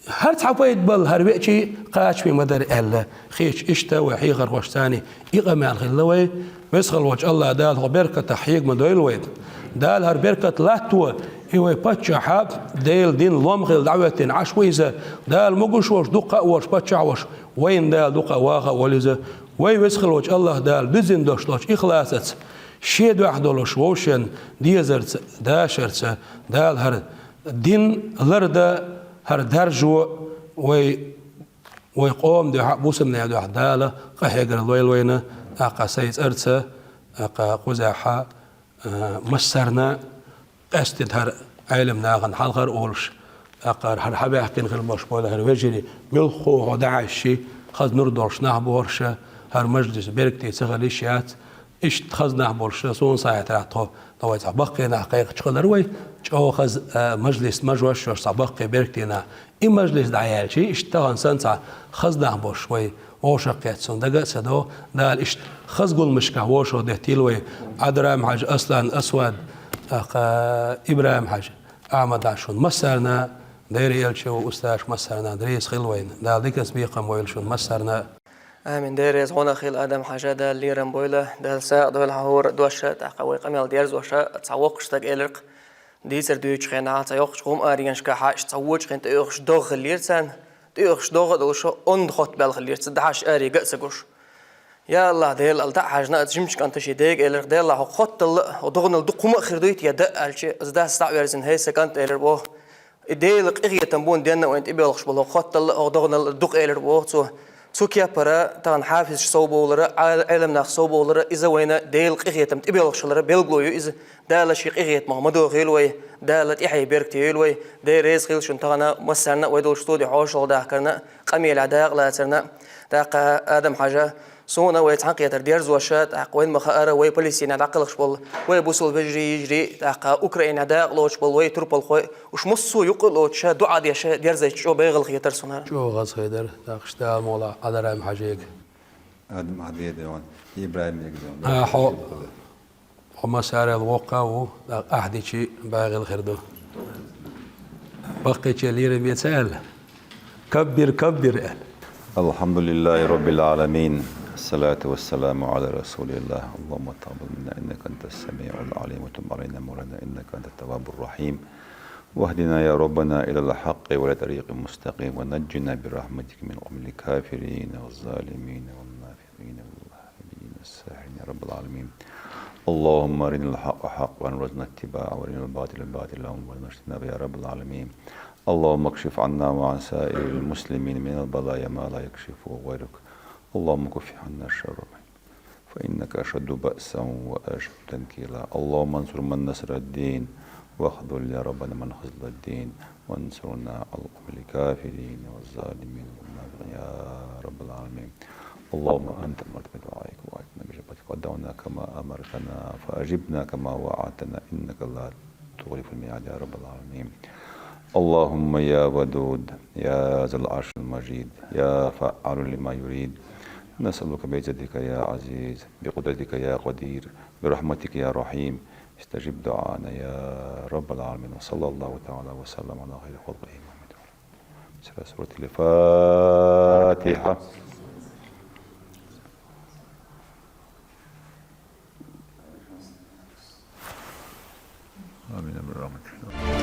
хӀара цхьа пайда бала хӀара веачий кхачаме ма дара аьлла, хеташ иштта вай хьехархошцани и къамел хилла вай, весхалволчу Аллах Дала хӀокху беркатах хьега ма дойла вай. Дала хӀара беркат латто, и вай паччахьа Делан дин лом хилла дӀахӀоьттина Ӏаш ву иза, Дала могуш волуш, дуккха а волуш паччахь волуш, вайна Дала дукха а ваха а волу иза. Вай весхалволчу Аллах Дала дуьззина дош долчу ихласаца, шен дуьхьа долуш вовшен дезарца, дашарца Дала хӀара дин ларда, хӀара даржо вай, вай къоман дуьхьа, бусалбанийн дуьхьа Дала къахьегар лойла вайна, тӀаккха сайн цӀарца, тӀаккха кхузахьа, а, массарна, къаьсттина хӀара Ӏелам нахана хьалхара а олуш, тӀаккха хӀара хьабаьхкина хила болуш бойла хӀара вежарий, муьлхха хьо дӀахьаьжчи, хаза нур долуш нах бохуша, хӀара мажлис беркате ца хила йиш яц, иштта хаза нах болуша, суна сахьтехь тхо, тхо вай цхьа баккхий нах кхайкхачу хилар вай, чӀогӀа хаза, а, мажлис мажош йош цхьа баккхий беркате нах. И мажлис дӀаяьлчи, иштта тахана санна цхьа хаза нах болуш вай, вовшах кхетта суна дага а ца до, Дала иштта хаза гуламашкахь вовшах деттийла вай, Ӏадрам-Хьаьжа, Аслан, Асвад, тӀаккха ИбрахӀим-Хьаьжа, Ахьмад-Хьаьжа, шуна массарна, Дера элча ву усташ массарна, реза хила вайна. Дала диканца бекхам бойла шуна массарна. Амин. Дера реза гӀо хила, Адам-Хьаьжа, Дала лерам бойла, Дала сагӀа дойла хьан хӀора доша, тӀаккха вай къамел дерзоша, цхьа воккхаш стаг элира-кх, дийцар дуьйцучу хенахь, цхьа йоккхачу гӀум-аренашкахьа, иштта цхьа вочу хенахь тӀеоьхуш догӀа хилира царна. ТӀеоьхуш догӀа а долуша, онда хотта баьлла хилира, ца дахьаш аре ган а ца гуш. Я АллахӀ, Дела, ала таӀа хьажна а, жимачу кӀанта шен дега элира, Дела, хӀокху хотталла а, хӀокху догӀанал дукха хӀума а хир дуй-те я дан а аьлча, иза дас дӀа а верзина, хӀей, сан кӀант, элира боху. И Делан къинхетам бу-кх денна вайна тӀебоьлхуш болу хӀокху хотталла а, хӀокху догӀанал а дукха, элира боху цо. Цу кепара тахана хьафизаш совбовлара, Ӏел-, Ӏелам нах совбовлара, иза вайна Делан къинхетам тӀебоьлхуш хилара белгало ю иза. Дала шен къинхетамах ма дохийла вай, Дала тӀаьхье беркате йойла вай. Дела реза хила шуна тахана массарна а, вай долчу студи хьошалгӀа дахкарна а, къамелехь дакъа лацарна а. ТӀаккха Адам-Хьаьжа, Суна вай цхьаьнакхетар дерзош, тӀаккха вайна ма хаара, вай Палестинехь дӀакхелхаш болу вай бусалба вежарий, йижарий, тӀаккха Украинехь дакъа лоцуш болу вай турпалхой, уьш массо а юкъа а лоцуш, дуӀа деш, дерзийта чӀогӀа байгӀал хетара суна. ЧӀогӀа хаза хетара, тӀаккха Дала мукъ лахь Ӏаларам Хьажега. Адам Хьадеда ван, ИбрахӀим Эгзон. А, хьо, хьо массарел воккха а ву, тӀаккха ахь дичи бегӀийла хир ду. Баккхийчеран лерам беца аьлла. Каббир, каббир аьлла. الحمد لله رب العالمين. الصلاة والسلام على رسول الله. اللهم تقبل منا إنك أنت السميع العليم وتب علينا مولانا إنك أنت التواب الرحيم. واهدنا يا ربنا إلى الحق وإلى طريق مستقيم ونجنا برحمتك من قوم الكافرين والظالمين والنافقين واللاحدين الساحرين يا رب العالمين. اللهم أرنا الحق حقا وارزقنا اتباعه وأرنا الباطل باطلا وارزقنا اجتنابه يا رب العالمين. اللهم اكشف عنا وعن سائر المسلمين من البلايا ما لا يكشفه غيرك. اللهم كف عنا الشر فإنك أشد بأسا وأشد تنكيلا. اللهم انصر من نصر الدين واخذل يا ربنا من خذل الدين وانصرنا على القوم الكافرين والظالمين والمنافقين يا رب العالمين. اللهم أنت أمرتنا بدعائك ووعدتنا بإجابتك ودعوناك كما أمرتنا فأجبنا كما وعدتنا إنك لا تخلف الميعاد يا رب العالمين. اللهم يا ودود يا ذا العرش المجيد يا فعال لما يريد، نسألك بعزتك يا عزيز بقدرتك يا قدير برحمتك يا رحيم استجب دعانا يا رب العالمين. وصلى الله تعالى وسلم على خير خلقه محمد. سورة الفاتحة. آمين برحمتك.